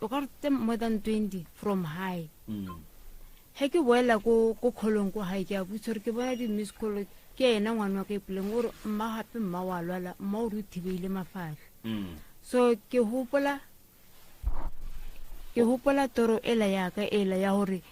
o ka re tse more than 20 from high Ge ke boela ko ko kholong ko gae ke a botsa gore ke bona di-miss call ke ena ngwana wa ka ipoleng o re mma gape mma wa lwala mma o re o thibeile mafatlha mm. so ke gopola ke gopola toro ela yaka ela ya gore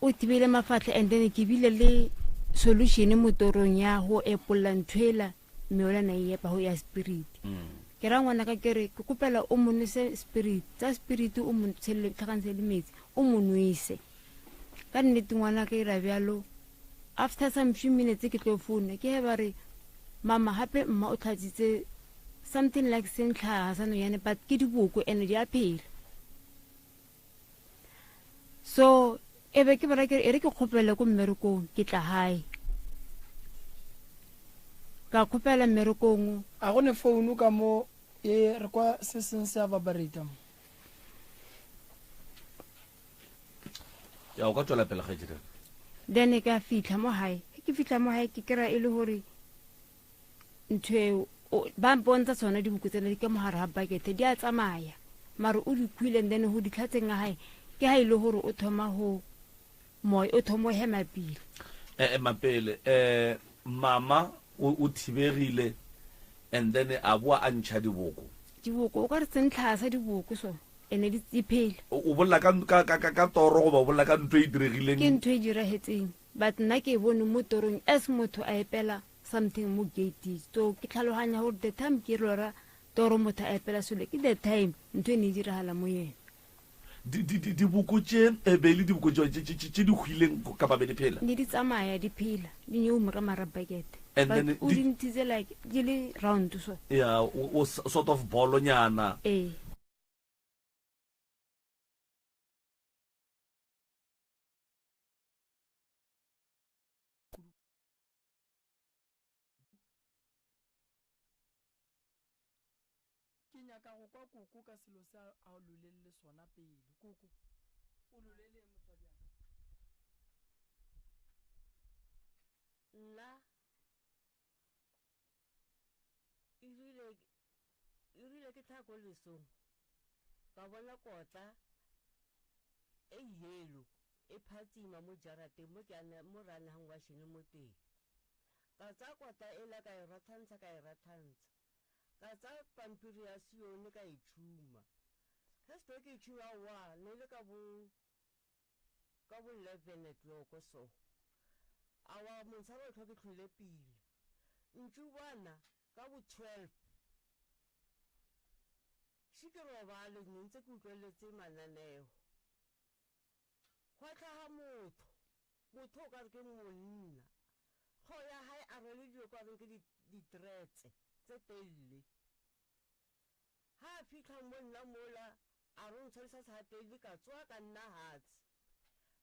o thibeile mafatlha and then ke bile le solution mo torong ya go epolla ntho ela meola na e epa go ya spirit mm. ke ra ngwana ka kere ke kopela o mo nwese spirit tsa spirit o mo tlhakantshe le metsi o mo nwese ka nnete ngwana ka ira bjalo after some few minutes ke tlo founa ke he ba re mama gape mma o tlhatsitse something like sentlhaga sa nonyane but ke diboko and di a phela so e be ke bara ke e re ke kgopele ko mmerekong ke tla gae ka kgopela mmerekong a go ne founu ka mo e re kwa se seng se a vibrate mo ya o ka tswela pele ga dira then ka fitlha mo gae ke fitlha mo gae ke kry-a e le gore ntho eo ba mpontsha tsona diboko tsena di ka mogare ga bakete di a tsamaya mare o di khwile and then go ditlhatseng ga gae ke ga e le gore o thoma go moya o thoma o hema pele eh, eh mapele eh mama o thibegile and then a boa a ntšha diboko diboko o ka re tsentlhaa sa diboko so ene di phele o bolela ka ka ka ka toro goba o bolela ka ntho e diregileng ke ntho e diragetseng but nna ke e bone mo torong as motho a epela something mo gate so ke tlhaloganya gore the time ke lora toro motho a epela selo ke the time ntho e ne e diragala mo yena diboko tše e be le diboko tše di hwileng kapa be di phela ne di tsamaya di phela di nyeuma ka mara bucket and then o di ntshitse like di le round so yeah o sort of bolonyana ee Ke nyaka go kwa koko ka selo se a lolelle sona pele. Koko, o lolele eng motswadi wa ka? Nna erile erile ke tlha ko lesong ka bona kotla e yelo e phatsima mo jarateng mo ke mo re anegang washene mo teng. Ka tsaya kota ela ka e rathantsha ka e rathantsha. Ka tsaya pampiri ya Sione ka e tšhuma. Ge se ke e tšhuma aowa ne e le ka bo ka bo 11 o'clock so. Aowa montshare o tlhwa ke tlhwele pila. Ntšubana ka bo 12 še ke robale ne ntse ke utlweletse mananeo. Gwa hlaga motho, motho o ka re ke monna, hlogo ya hae a rwele dilo ka reng ke di, ditretse tse telele. Ha a fihla mo nna mola, a re o ntshwarisa sehateli, ka tsoha ka nna hatshe.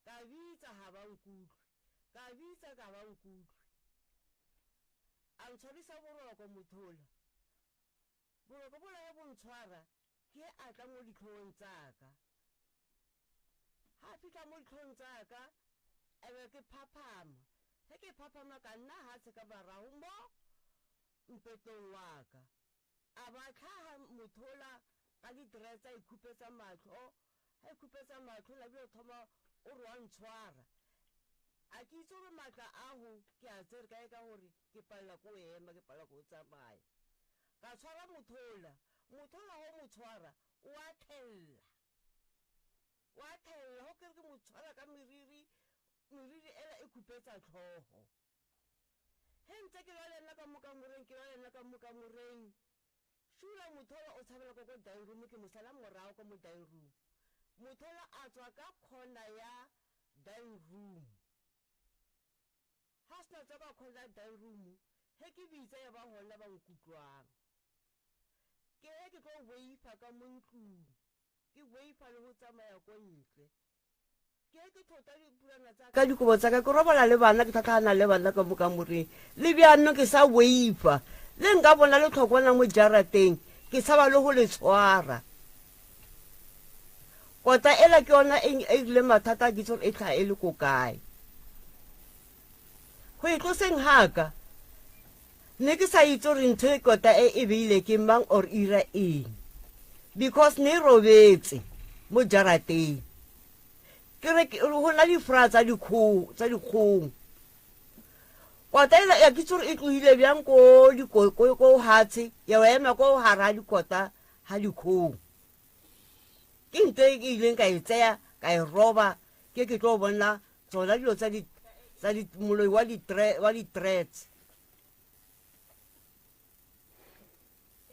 Ka bitsa ha ba nkutlwe, ka bitsa ka ba nkutlwe. A ntshwarisa boroko motho ola. Boroko bola ge bo ntshwara, ke ge a tla mo dihlong tsa ka. Ga a fihla mo dihlong tsa ka, e be ke phaphama. Ge ke phaphama ka nna hatshe ka barago mo mpetong wa ka. A ba hlaga mothola ka di-dress a ikhupetsa mahlo. Ga ikhupetsa mahlo la bile o thoma o re wa ntshwara. A ke itse gore maatla ago ke a tsere kae ka gore ke palela ke go ema, ke palela ke go tsamaya. Ka tshwara mothola, mothola ge o mo tshwara o a thella. O a thella, ge o kere ke mo tshwara ka meriri, meriri ela e khupetsa hlogo. Ge ntse ke lwa le yena ka mo kamoreng, ke lwa le yena ka mo kamoreng, šula mothola o tshabela ko ko dining room, ke mo sala morago ka mo dining room. Mothola a tswa ka corner ya dining room. Ga sena tswa ka corner ya dining room, ge ke bitsa ya ba gona ba nkutlwang. Ke ge ke tlo boifa ka mo ntlong, ke boifa le go tsamaya ko ntle. Ke ge ke thota dipulana tsa ka, dikobo tsa ka, ke robala le bana, ke tlhatlhagana le bana ka mo kamoreng. Le bjanong ke sa boifa. Le nka bona letlhokwana mo jarateng, ke tshaba le go le tshwara. Kota ela ke yona e e rileng mathata a ke itse gore e tlhaga e le ko kae. Go e tloseng ga ka, ne ke sa itse gore ntho e kota e e beile ke mang or ira eng because ne e robetse. mo jarateng. Ke re go na difra tsa dikgong tsa dikgong. Kota ela ya kitse gore e tlohile bjang ko diko ko ko hatshe ya wa ema ko hara dikota ha dikgong. Ke nto e ke ileng ka e tseya ka e roba ke ke tlo bona tsona dilo tsa di tsa di moloi wa di wa di threats.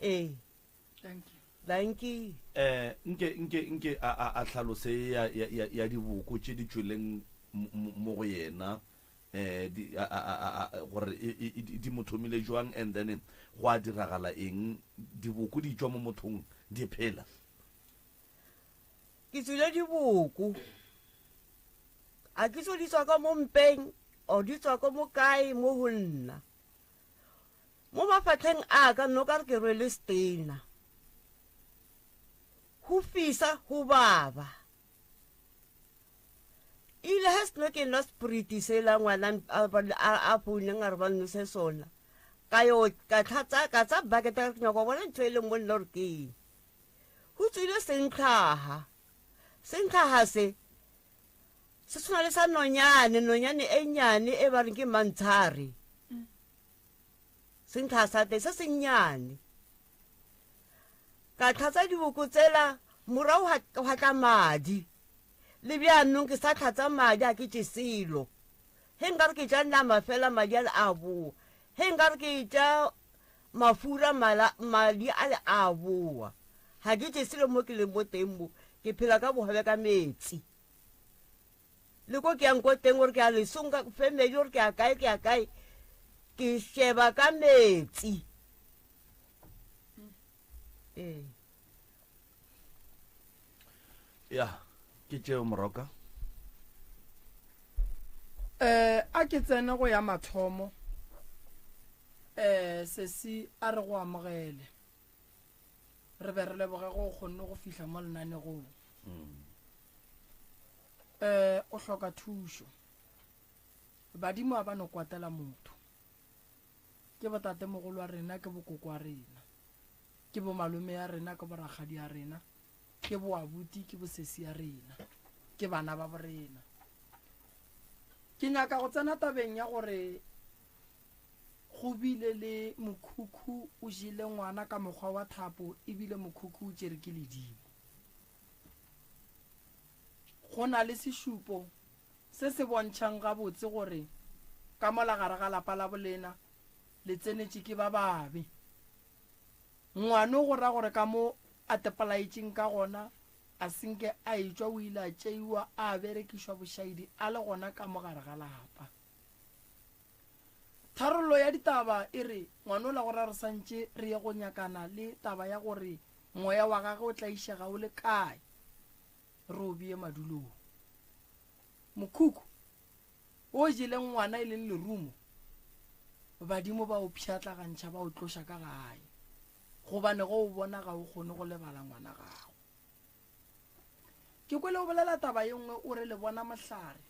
Ee. Thank you. Dankie. Eh, nke nke nke a a a hlalose ya ya ya ya diboko tše di tšweleng mo go yena eh di a a a a gore e, e, di mo thomile jwang and then go a diragala eng diboko di tšwa mo mothong di phela. Ke tswile diboko. A ke tso di tswa ka mo mpeng or di tswa ka mo kae mo go nna. Mo mafahleng a ka no ka re ke rwele setena. Go fisa go baba. Ile he seno ke nwa spriti sela ngwana a founeng a re ba nnose sona. Ka yo ka tlhatsa ka tsa bucket ka nyaka go bona ntho e leng mo nna gore ke eng. Go tswile sentlhaga. Sentlhaga se se tshwana le sa nonyane nonyane e nnyane e ba reng ke mantshare sentlha sa teng se sennyane ka tlhatsa diboko tsela morago gwa tla madi le bjanong ke sa tlhatsa madi a ke tše selo he nka re ke ja nama fela madi a le a boa he nka re ke ja mafura madi a le a boa ga ke tše selo mo ke leng mo teng mo ke phela ka bogobe ka metsi le ko ke yang ko teng gore ke a lesong ka family gore ke a kae ke a kae ke sheba ka metsi ee ya ke tšeo moroka eh a ke tsene go ya mathomo eh sesi a re go amogele re be re leboge go kgonne go fihla mo lenanegong um o hloka thušo badimo a ba no kwatela motho ke botatemogolo wa rena ke bokoko wa rena ke bomalome ya rena ke borakgadi ya rena ke boabuti ke bosesi ya rena ke bana ba borena ke nyaka go tsena tabeng ya gore Go bile le mokhukhu o jele ngwana ka mokgwa wa thapo ebile mokhukhu o tšere ke ledimo. Go na le sešupo se se bontšhang gabotse gore ka mola gare ga lapa la bolena le tsenetše ke ba babe. Ngwano go ra gore ka mo a tepolaetšeng ka gona a senke a etšwa o ile a tšeiwa a berekišwa bošaedi a le gona ka mo gare ga lapa. Tharollo ya ditaba e re, Ngwanola go ra re santše re ye go nyakana le taba ya gore moya wa gagwe o tlaišega o le kae, re o bee madulong. Mokhukhu o jeleng ngwana e leng lerumo, badimo ba o pšhatlagantšha ba o tloša ka gae, gobane ge o bona ga o kgone go lebala ngwana gago. Ke kwele o bolela taba ye nngwe o re le bona mohlare.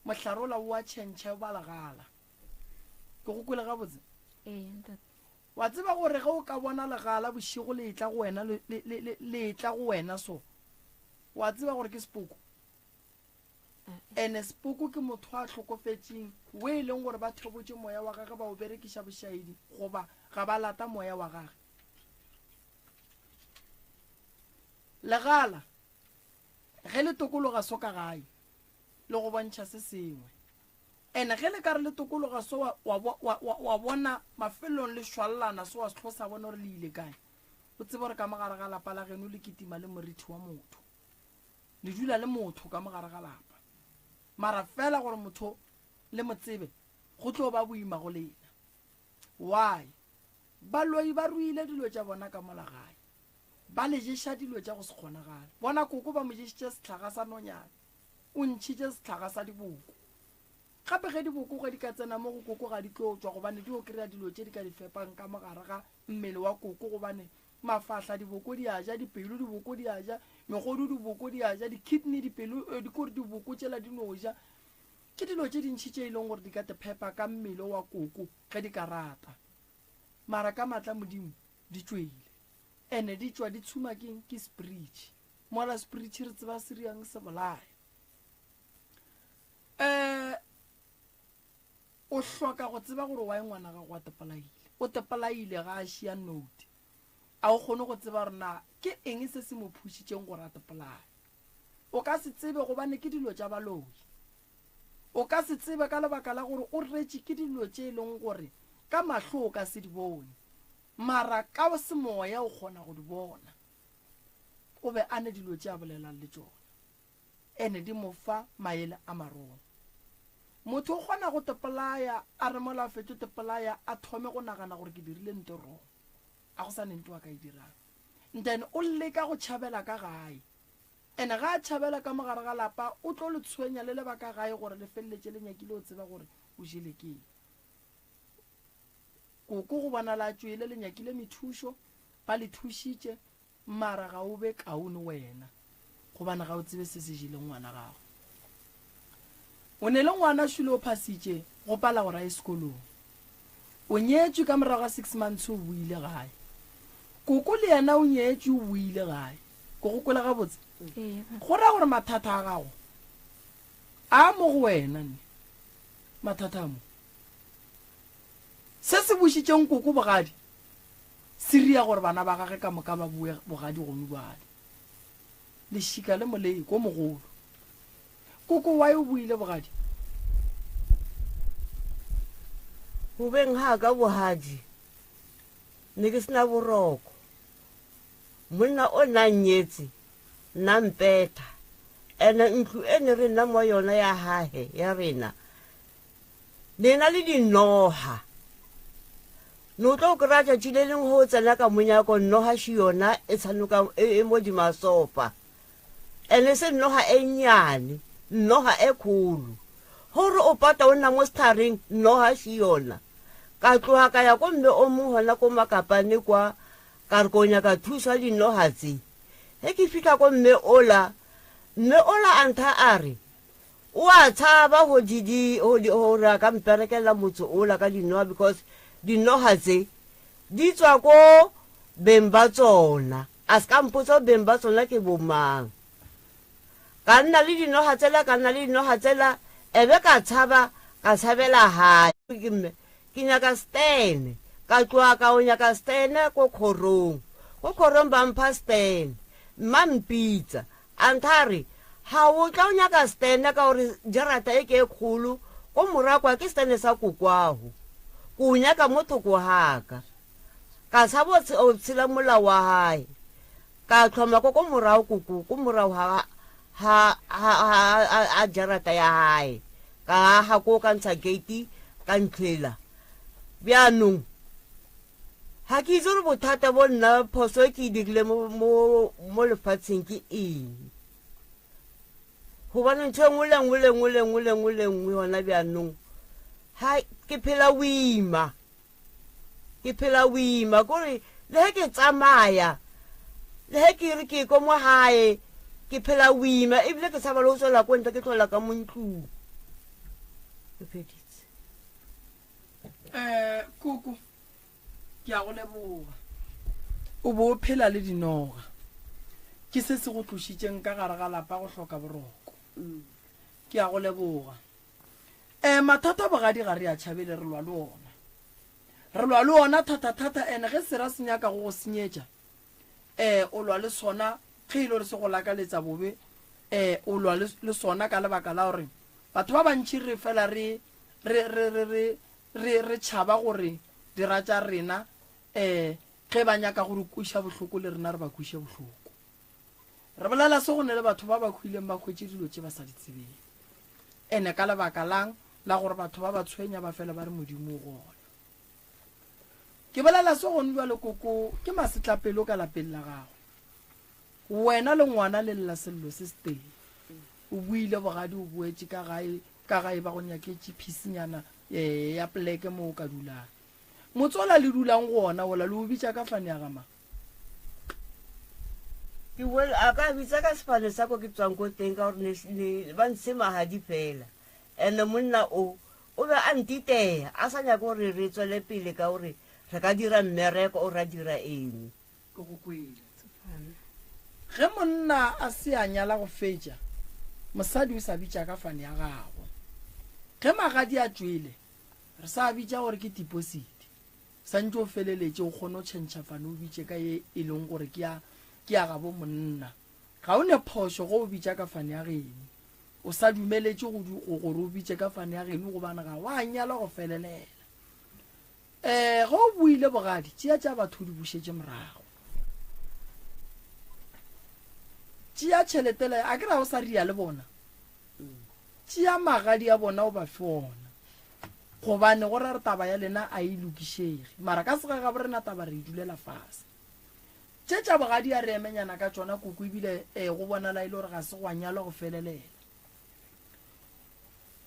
Mohlare ola o a tšhentšha o ba legala. Ke go kwele gabotse? Ee, ntate. Wa tseba gore ge o ka bona legala bošego le etla go wena le, le, le, le, le etla go wena so, wa tseba gore ke sepoko? Ene sepoko ke motho a hlokofetšeng o e leng gore ba thobotše moya wa gage ba o berekiša bošaedi goba ga ba lata moya wa gage. Legala ge le tokologa so ka gae le go bontšha se sengwe. Ene ge le ka re le tokologa so wa, wa, wa, wa, wa bona mafelelong le šwallana so wa se sa bona gore le ile kae, o tsebe gore ka mogare ga lapa la geno le kitima le morithi wa motho. Le dula le motho ka mogare ga lapa. Mara fela gore motho le mo tsebe go tlo ba boima go lena. Why? Baloi ba ruile dilo tša bona ka mola gae. Ba le ješa dilo tša go se kgonagale. Bona koko ba mo ješitše sehlaga sa nonyane. O ntšhitše sehlaga sa diboko. Gape ge diboko ge di ka tsena mo go koko ga di tlo tšwa gobane di yo kry-a dilo tše di ka di fepang ka mo gare ga mmele wa koko gobane mafahla diboko di a ja, dipelo diboko di a ja, megodu diboko di a ja, di-kidney dipelo eh, dikore diboko tšela di no ja. Ke dilo tše dintši tše e leng gore di ka te phepa ka mmele wa koko ge di ka rata. Mara ka maatla Modimo di tšwele. Ene di tšwa di tshuma keng? Ke spritše. Mola spiritšhi re tseba se riang se bolaya. Um o hloka go tseba gore why ngwana gago a tepolaile. O tepolaile ga a šia note. A o kgone go tseba gore na ke eng se se mo phušitšeng gore a tepolaye. O ka se tsebe gobane ke dilo tša baloi. O ka se tsebe ka lebaka la gore o retše ke dilo tše e leng gore ka mahlo o ka se di bone, mara ka semoya o kgona go di bona. O be a ne dilo tše a bolelang le tšona, ene di mo fa maele a marong. Motho o kgona go tepolaya, a re mola a fetše tepolaya a thome go nagana gore ke dirile nto wrong, a go sa ne nto a ka e dirang. Then o leka go tšhabela ka gae. Ene ga a tšhabela ka mo gare ga lapa o tlo le tshwenya le le ba ka gae gore le feleletše le nyakile go tseba gore o jele keng. Koko go bonala a tšwele le nyakile methušo, ba le thušitše mara ga o be kaone wena gobane ga o tsebe se se jeleng ngwana gago. O ne le ngwana šule o phasitše go pala gore a ye sekolong. O nyetšwe ka morago ga six months o boile gae. Koko le yena o nyetšwe o boile gae. Ko go kwele gabotse? Go ra gore mathata a gago a mo go wena ne. Mathata a mo. Se se bušitšeng koko bogadi se ria gore bana ba gage ka moka ba boe bogadi gonu bjale. Lešika le moleko mogolo. Koko why o boile bogadi? Go beng ga ka bogadi ne ke sena boroko. Monna o na nnyetse nna mpetha. Ene ntlo e ne re nna mo yona ya hahe ya rena ne na le dinoga. Ne o tlo kry-a tšatši le lengwe ge o tsena ka monyako noga še yona e tshanoka e, e modima sofa. Ene se noga e nnyane, noga e kholo. Gore o pata o nna mo setlhareng, noga še yona. Ka tloga ka ya ko mme o mongwe gona ko Makapane kwa, ka re ko nyaka thuso ya dinoga tse. Ge ke fihla ko mme ola, mme ola a ntha a re, O a tshaba go di, di, go di, gore a ka mperekela motse ola ka dinoga because dinoga tse di tswa ko beng ba tsona. A se ka mpotsa gore beng ba tsona ke bomang. Ka nna le dinoga tsela, ka nna le dinoga tsela, ebe ka tshaba, ka tshabela gae. Ke mme, ke nyaka stene. Ka tloga ka o nyaka stene ko kgorong. Ko kgorong ba mpha stene. Mma mpitsa, a ntha a re, Ga o tla o nyaka stene ka gore jarata e ke e kgolo, ko morago kwa ke stene sa kokwago. Ke o nyaka mo thoko ga ka. Ka tshaba go tshela molao wa gae. Ka hloma ko ko morago koko, ko morago ga, ga, ga, ga, ga jarata ya gae. Ka aga ko ka ntsha gate ka ntlhela. Bjanong, ga ke itse gore bothata bo nna phoso e ke e dirile mo, mo, mo lefatsheng ke eng. Gobane ntho e nngwe le nngwe le nngwe le nngwe le nngwe le nngwe gona bjanong, ga ke phela boima. Ke phela boima kore le ge ke tsamaya le ge ke re ke ko mo gae ke phela boima ebile ke tshaba le go tswela ko ntle ke tlola ka mo ntlong ke feditse. Um koko ke a go leboga o bo o phela le dinoga ke se se go tlošitšeng ka gare ga lapa go hloka boroko ke a go leboga Um mathata bogadi ga re a tšhabele re lwa le ona. Re lwa le ona thata-thata and ge sera se nyaka go go senyetša um o lwa le sona ge e le gore se go lakaletsa bobe um o lwa le sona ka lebaka la gore batho ba bantši re fela re re re re re re re tšhaba gore dira tša rena um ge ba nyaka go re kweša bohloko le rena re ba kweše bohloko. Re bolela se go ne le batho ba ba hwileng ba hwetše dilo tše ba sa di tsebeng. Ene ka lebaka lang la gore batho ba ba tshwenya ba fela ba re Modimo o gona. Ke bolela se gone bjale koko ke masetlapelo ka lapeng la gago. Wena le ngwana le lla sello se se tee. O buile bogadi o boetše ka gae ka gae ba go nyaketše phisinyana eh, ya pleke mo o ka dulang. Motse ola le dulang go ona ola le o bitša ka fane ya ga mang? Ke boel a ka bitsa ka sefane sa ko ke tswang ko teng ka gore ne, ne ba ntshe magadi fela. Ene monna o, o be a ntiteya, a sa nyake gore re tswele pele ka gore re ka dira mmereko o ra dira eng. Ke go kwele. Ge monna a se a nyala go fetša, mosadi o sa bitša ka fane ya gagwe. Ge magadi a tšwele, re sa bitša gore ke tipositi. Santše o feleletše o kgone go tšhentšha fane o bitše ka ye e leng gore ke ya ke ya gabo monna. Ga o ne phošo ge o bitša ka fane ya geno. O sa dumeletše go gore o bitše ka fane ya geno gobane ga wa nyalwa go felelela. Ee, ge o boile bogadi, tšea tša batho o di bušetše morago. Tšea tšhelete le, a ke ra o sa ria le bona. Tšea magadi a bona o ba fe ona. Gobane go ra re taba ya lena a e lokišege. Mara ka segagabo rena taba re e dulela fase. Tše tša bogadi a re emenyana ka tšona koko ebile eh, go bonala e le gore ga se gwa nyalwa go felelela.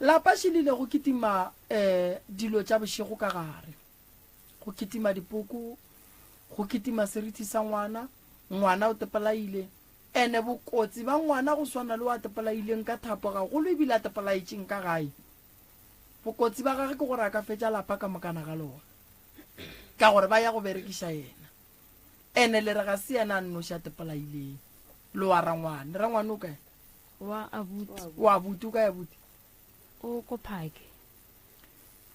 Lapa še le ile go kitima um dilo tša bošego ka gare. Go kitima dipoko, go kitima serithi sa ngwana, ngwana o tepolaile. Ene bokotsi ba ngwana go swana le o a tepolaileng ka thapo gagolo ebile a tepolaetšeng ka gae. Bokotsi ba gage ke gore a ka fetša lapa ka mokana ga lona. Ka gore ba ya go berekiša yena. Ene le re ga se yena a nnoši a tepolaileng. Lowa rangwane. Rangwane o kae? Wa abuti. Wa abuti, o kae abuti? O ko phake.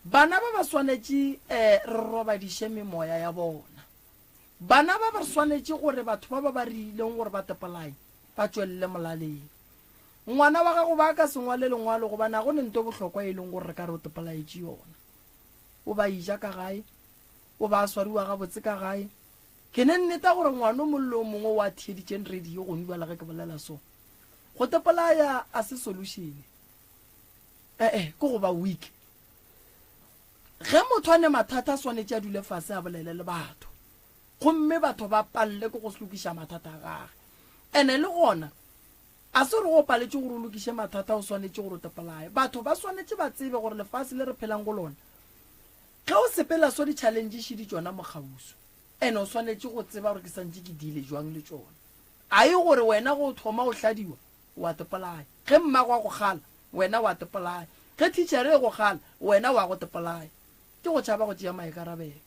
Bana ba ba swanetše eh, re robadiše memoya ya bona. Bana ba ba swanetše gore batho ba ba ba rileng gore ba tepolae ba tšwelele molaleng. Ngwana wa gago ba ka se ngwale lengwalo gobane ga go ne nto bohlokwa e leng gore re ka re o tepolaetše yona. O ba ija ka gae, o ba swariwa gabotse ka gae. Ke ne nneta gore ngwana o mongwe le o mongwe o a theeditšeng radio gone bjale ge ke bolela so. Go tepolaya a se solution. Eh-eh, ke go ba weak. Ge motho a ne mathata a swanetše a dule fase a bolele le batho. Gomme batho ba palele ke go lokiša mathata a gage. Ene le gona a se gore go paletše gore o lokiše mathata o swanetše gore o tepolaye. Batho ba swanetše ba tsebe gore lefase le re phelang go lona Ge o sepela so di challenge šidi tšona mo kgauswi and o swanetše go tseba gore ke santše ke deale jwang le tšona. A e gore wena ge o thoma o hladiwa o a tepolaya, ge mmago a go kgala wena o a tepolaya, ge thitšhere e go kgala wena o a go tepolaya. Ke go tšhaba go tšea maikarabelo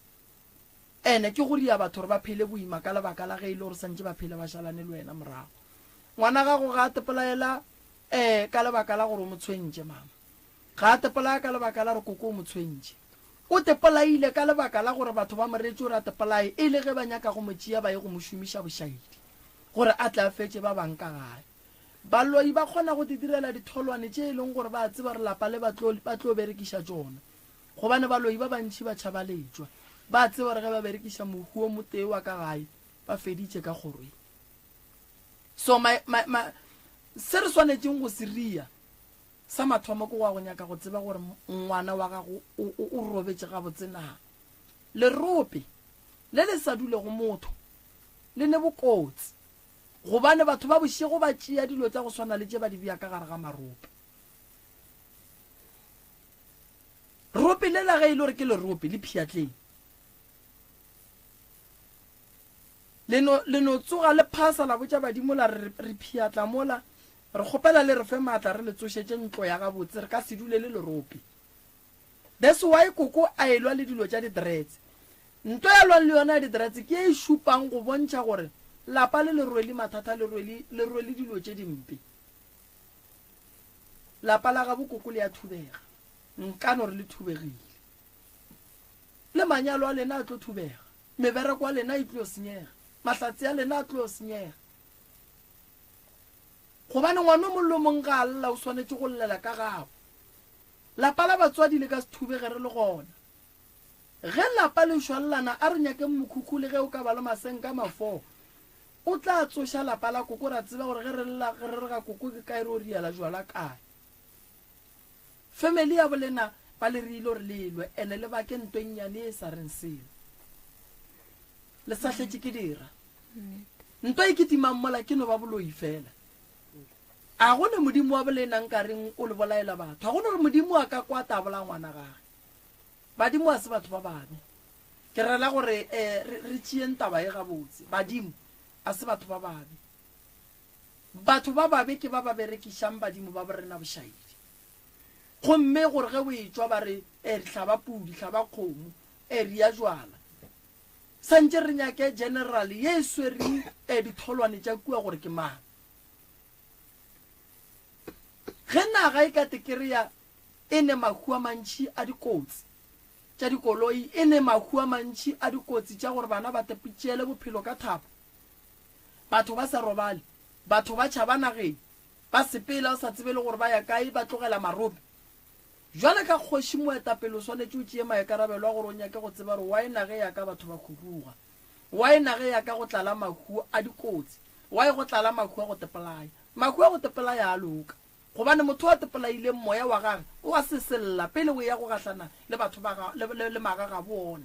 and ke go ria batho gore ba phele boima ka lebaka la ge e le gore santše ba phele ba šalane le wena morago. Ngwana gago ga a tepolaela um ka lebaka la gore o mo tshwentše mama. Ga a tepolaya ka lebaka la gore koko o mo tshwentše. O tepolaile ka lebaka la gore batho ba mo reetše gore a tepolaye e le ge ba nyaka go mo tšea ba ye go mo šomiša bošaedi gore a tle a fetše ba bang ka gae. Baloi ba kgona go di direla ditholwane tše e leng gore ba a tseba gore lapa le ba tlo ba tlo berekiša tšona gobane baloi ba bantši ba tšhaba letšwa. Ba a tseba gore ge ba berekiša mohu o motee wa ka gae ba feditše ka kgoro ye. So my, my, my, se re swanetšeng go se ria Sa mathomo ke wa go nyaka go tseba gore ngwana wa gago o, o, o robetše gabotse na. Lerope le le sa dulego motho le ne bokotsi, gobane batho ba bošego ba tšea dilo tša go swana le tše ba di bea ka gare ga marope. Rope lela ge e le gore ke lerope le phiatleng, le no, le no tsoga le phasa la botša badimo la re re phiatla mola Re kgopela le re fe maatla re le tsošetše ntlo ya gabotse, re ka se dule le lerope. That's why koko a elwa le dilo tša di-dreads. Nto ya lwang le yona ya di-dreads ke ye e šupang go bontšha gore lapa le le rwele mathata le rwele le rwele dilo tše dimpe. Lapa la gabo koko le ya thubega. Nka no re le thubegile. Le manyalo a lena a tlo thubega. Mebereko ya lena e tlo senyega. Mahlatse a lena a tlo senyega. Gobane ngwana o mong le o mong ga a lla o swanetše go llela ka gabo. Lapa la batswadi le ka se thubege re le gona. Ge lapa le šwallana a re nyakeng mokhukhu le ge o ka ba le masenka mafo. O tla tsoša lapa la koko ra tseba gore ge re lla re re ga koko ke kae re o riala jwala kae. Family ya bolena ba le riile gore le lwe ene le bake nto e nnyane e sa reng selo. Le sa hletše ke dira. Ntwa e kitimang mola ke no ba boloi fela. A go ne Modimo wa bolena nkareng o le bolaela batho. A go ne gore Modimo a ka kwata a bolaya ngwana gage. Badimo a se batho ba babe. Ke rela gore eh, re, re tšeeng taba e gabotse. Badimo a se batho ba babe. Batho ba babe ke ba ba berekišang badimo ba borena bošaedi. Gomme gore ge o etšwa ba re, eh, hlaba pudi, hlaba kgomo, eh, ria jwala. Santše re nyake general ye e swereng eh, ditholwane tša kua gore ke mang. Ge naga e ka tekereya e ne mahu a mantši a dikotsi tša dikoloi, e ne mahu a mantši a dikotsi tša gore bana ba tepetšeele bophelo ka thapo, batho ba sa robale, batho ba tšhaba nageng, ba sepela o sa tsebe le gore ba ya kae, ba tlogela marope. Bjale ka kgoši moetapele o swanetše o tšee maikarabelo a gore o nyake go tseba gore why nage ya ka batho ba khuduga, why nage ya ka go tlala mahu a dikotsi, why go tlala mahu a go tepolaya. Mahu a go tepolaya a loka gobane motho a tepolaileng moya wa gage o a sesella pele o eya go gahlana le batho ba ga, le, le, le magagabo ona.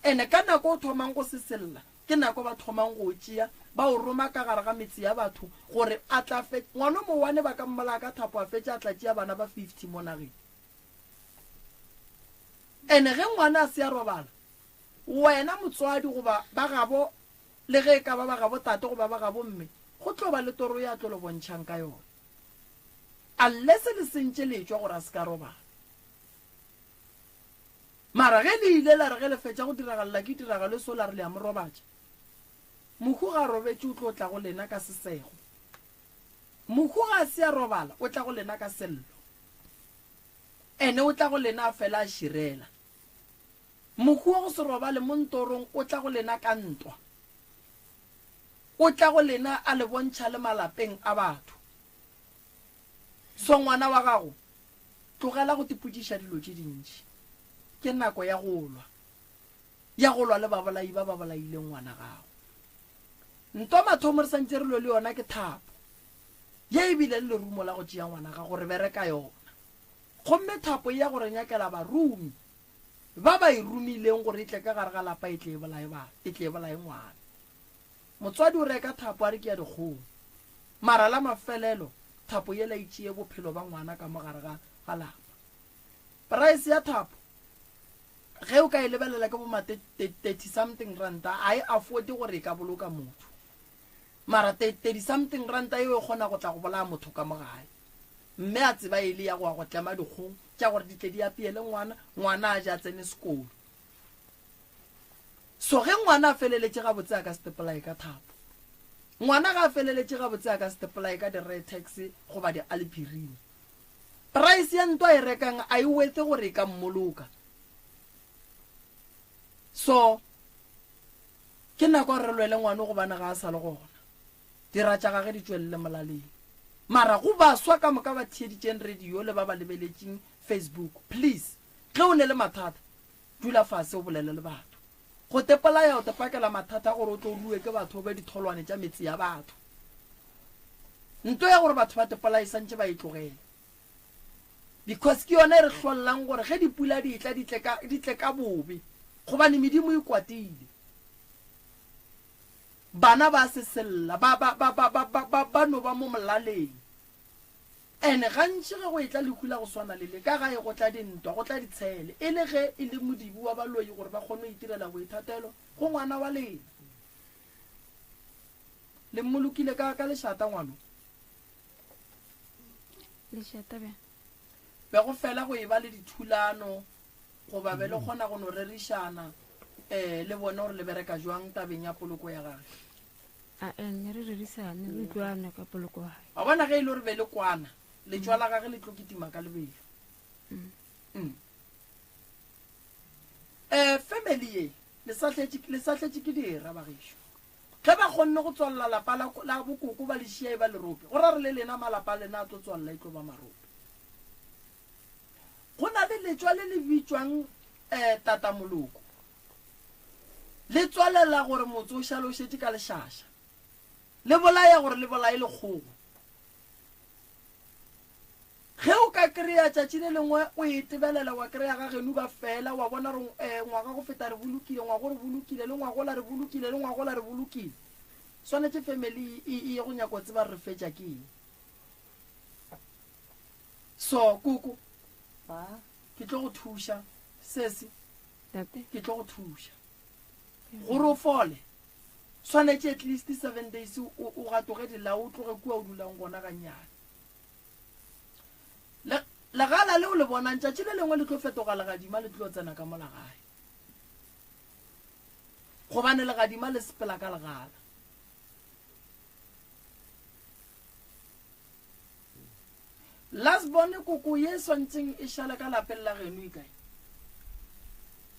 Ene ka nako o thomang go sesella Ke nako ba thomang go o tšea, ba o roma ka gare ga metse ya batho gore a tla fe. Ngwana o mowane ba ka mmolaya ka thapo a fetša a tla tšea bana ba 50 mo nageng. Ene ge ngwana a se a robala, wena motswadi goba ba gabo le ge e ka ba ba gabo tate goba ba gabo mme, go tlo ba le toro ye a tlo le bontšhang ka yona. Unless le sentše le etšwa gore a se ka robala. Mara ge le ile la re ge le fetša go diragalela ke tiragalo e so la re le a mo robatša, mohu ga a robetše o tlo tla go lena ka sesego. Mohu ga a se a robala o tla go lena ka sello. Ene o tla go lena a fela a širela. Mohu wa go se robale mo ntorong o tla go lena ka ntwa. O tla go lena a le bontšha le malapeng a batho. So ngwana wa gago Tlogela go tipotšiša dilo tše dintši. Ke nako ya go lwa, ya go lwa le babolai ba ba bolaileng ngwana gago. Ntwa mathomo re santše re lwe le yona ke thapo ye e bile le lerumo la go tšea ngwana gago re bereka yona. Gomme thapo e ya go re nyakela barumi ba ba e romileng gore e tle ka gare ga lapa e tle e bolaye ba, e tle e bolaye ngwana. Motswadi o reka thapo a re ke ya dikgong. Mara la mafelelo thapo yela e tšee bophelo ba ngwana ka mo gare ga ga lapa. Price ya thapo ge o ka e lebelela ke bo ma 30 something ranta a e afford gore e ka boloka motho. Mara 30 something ranta eo e kgona go tla go bolaya motho ka mo gae. Mme a tseba e le ya go ya go tlema dikgong tša gore di tle di apeele ngwana, ngwana a je a tsene sekolo. So ge ngwana a feleletše gabotse a ka se tepolaye ka thapo. Ngwana ga a feleletše gabotse a ka se tepolaye ka di-Retex goba di-Alpirin. Price ya nto a e rekang a e worth gore e ka mmoloka. So ke nako re lwele ngwano gobane ga a sa le gona. Dira tša gage di tšwelele molaleng. Mara go baswa ka moka ba theeditšeng radio le ba ba lebeletšeng Facebook, please ge o ne le mathata Dula fase o bolele le batho. Go tepolaya o tepakela mathata a gore o tlo rue ke batho o be ditholwane tša metse ya batho. Nto ya gore batho ba tepolaye santše ba e tlogele. Because ke yona e re hlollang gore ge dipula di etla di tle ka, di tle ka bobe. Gobane medimo e kwatile. Bana ba sesella, ba, ba, ba, ba, ba, ba, ba, ba no ba mo molaleng. Ene gantši ge go etla lehu la go swana le le, ka gae go tla dintwa, go tla ditshele, e le ge e le modibi wa baloi gore ba kgone go itirela boithatelo go ngwana wa lena. Le mmolokile ka, ka lešata ngwano? Lešata bjang? Be go fela go eba le dithulano goba be le kgona go no rerišana um le bone gore le bereka jwang tabeng ya poloko ya gage? A ne re rerisane, re utlwane ka poloko ya gae. Wa bona ge e le gore be le kwana, letšwa la gage le tlo kitima ka lebelo. Mm. Eh, family ye le sahletše le sahletše ke dira bagešo. Ge ba kgonne go tswalela lapa la, la bokoko ba le šia e ba lerope, go ra re le lena malapa a lena a tlo tswalela e tlo ba marope. Go na le letšwa le le bitšwang eh, tatamoloko. Le tswalela gore motse o šale o šetše ka lešaša. Le bolaya gore le bolaye lekgogo. Ge o ka kry-a tšatši le lengwe o e tebelela wa kry-a ga geno ba fela wa bona gore um ngwaga go feta re bolokile, ngwago re bolokile, le ngwagola re bolokile, le ngwagola re bolokile. Swanetše family e ye go nyaka go tseba re fetša ke eng. So koko, ke tlo go thuša sesi. Tate. Ke tlo go thuša. Gore o fole, swanetše at least seven days o, o gatoge dilao o tloge kua o dulang gona gannyane. Le, legala leo le bonang tšatši le lengwe le tlo fetoga legadima le tlo tsena ka mola gae. Gobane legadima le sepela ka legala. Last born koko ye swantseng e šale ka lapeng la geno e kae?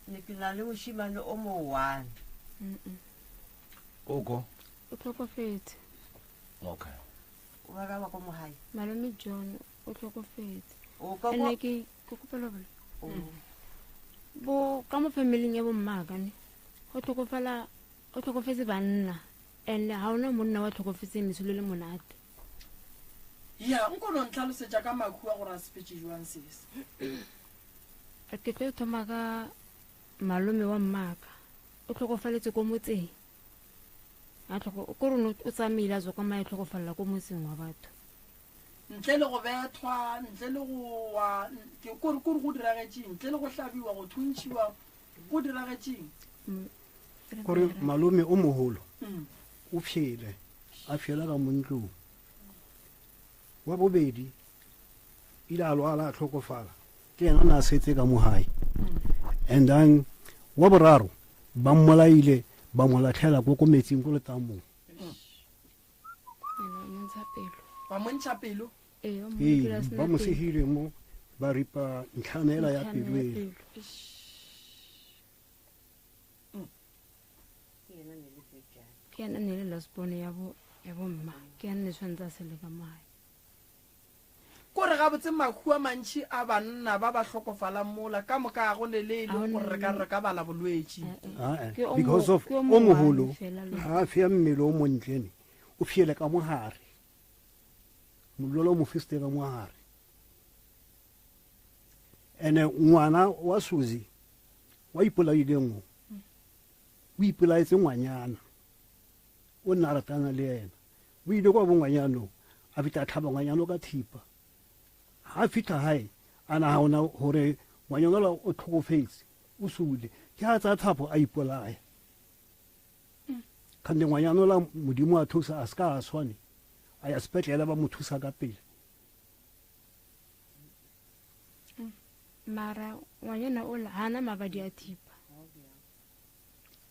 Ne ke na le mošemane o mo one. Koko. O tlhokofetse. Okay. O ba ka ba ko mo gae. Malome John o tlhokofetse. O ka Ene ke ke kopela bole. Bo ka mo familing ya bo mmaka ne. Go tlhokofala o tlhokofetse banna. And ha ona monna wa tlhokofetseng leso le le monate. Ya, nko no ntlhalosetša ka makhu a gore a sepetše jwang sese. Ke tlo thoma ka malome wa mmaka. O tlhokofaletse ko motseng. A tlhoko ko rone o tsamaile a tswa kwa mae tlhokofalela ko motseng wa batho. Ntle le go bethwa, ntle le go wa, ke kore kore go diragetšeng, ntle le go hlabiwa, go thuntšhiwa, go diragetšeng. Kore malome o mogolo o pšhele, a pšhela ka mo ntlong. Wa bobedi ile a lwala a tlhokofala, ke yena na setse ka mo gae. And then wa boraro ba mmolaile ba mo latlhela ko ko metsing ko letamong. Ba mo ntšha pelo. Ee, ba mo segile mo ba ripa ntlhanela ya pelo e. Ke ena ne le last born ya bo ya bo mma. Ke ena ne tshwanetse a sele ka mo gae. Kore gabotse mahu a mantši a banna ba ba hlokofalang mola ka moka ga go ne le e leng gore re ka re ka bala bolwetši. Ah, because of o mogolo ga a fea mmele o montle ne o fiele ka mogare mollo o mo fisitse ka mogare ene ngwana wa Suzy wa ipolaileng o o ipolaetse ngwanyana o nna a ratana le ena o ile kwa bongwanyano a fihla a tlhaba ngwanyano ka thipa ga a fitlha gae a nagana gore ngwanyana ola o tlhokofetse o sule ke ga tsaya thapo a ipolaya kgante ngwanyana ola modimo a thusa a se ka a swane a ya sepetlele ba mo thusa ka pele mara ngwanyana ola ga ana mabadi a thipa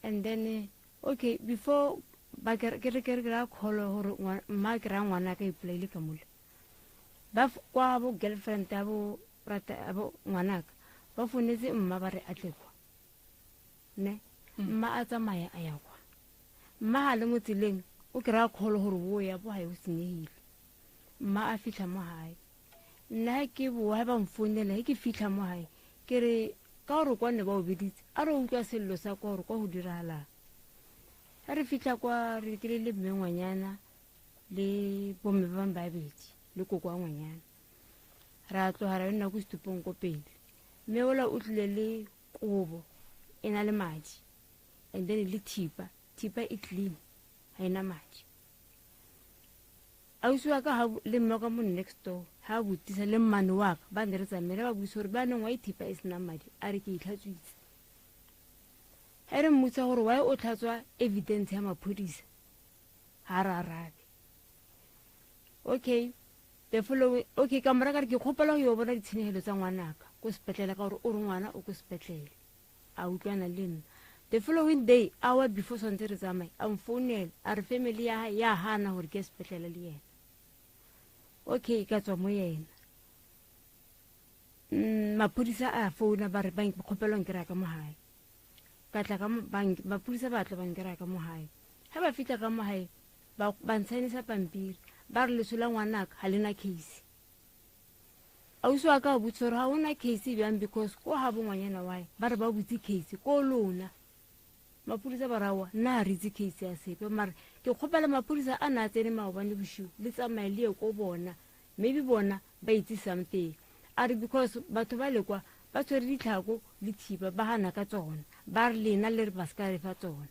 and then okay before ba ke re ke re ra kholo gore mma ke ra ngwana ka ipolaile ka mola ba kwa bo girlfriend ya bo rata ya bo ngwanaka ba fonetse mma ba re a tle kwa ne mma a tsamaya a ya kwa mma ga le mo tseleng o kry-a kgolo gore o ya bo gae o senyegile mma a fitlha mo gae nna ke boa ba mfounela ge ke fitlha mo gae ke re ka gore kwa ne ba o beditse a re utlwa sello sa kwa gore kwa go diragalang ga re fitlha kwa re kry le mme ngwanyana le bomme ba bangwe babedi le koko wa ngwanyana ra tloga ra nna ko setupong ko pele mme ola o tlile le kobo e na le madi and then le thipa thipa e clean ga ena madi ausi wa ka le mme ka mo next door ha botisa le mmane wa ka ba ne re tsamaile ba buisa gore ba neng wa ithipa e senang madi a re ke itlhatswitse ge re mmotsa gore why o tlhatswa evidence ya maphodisa ga re arabe okay the following okay ka mora ka re ke kgopela go yo bona ditshenyegelo tsa ngwanaka ko sepetlele ka gore o re ngwana o ko sepetlele a utlwana le nna the following day hour before swantse re tsamaye a mfounela a re family ya hae ya hana gore ke sepetlele le yena okay ka tswa mo yena maphodisa a founa ba re kgopelwa nkry-a ka mo gae ka tla ka maphodisa ba tla ba nkry-a ka mo gae ga ba fitlha ka mo gae ba ntshaenisa pampiri ba re leso la ngwanaka ga lena case ausi wa ka o botse gore ga ona case bjang because ko ga bongwanyana wae ba re ba butse case ko lona maphodisa ba rawa nna ga re itse case ya sepe mare ke kgopela maphodisa a na a tsene maobane bosigo le tsamaye le ye ko bona maybe bona ba itse something a re because batho ba lekwa ba tshwere ditlhako le thipa ba gana ka tsona ba re lena le re ba se ka re fa tsona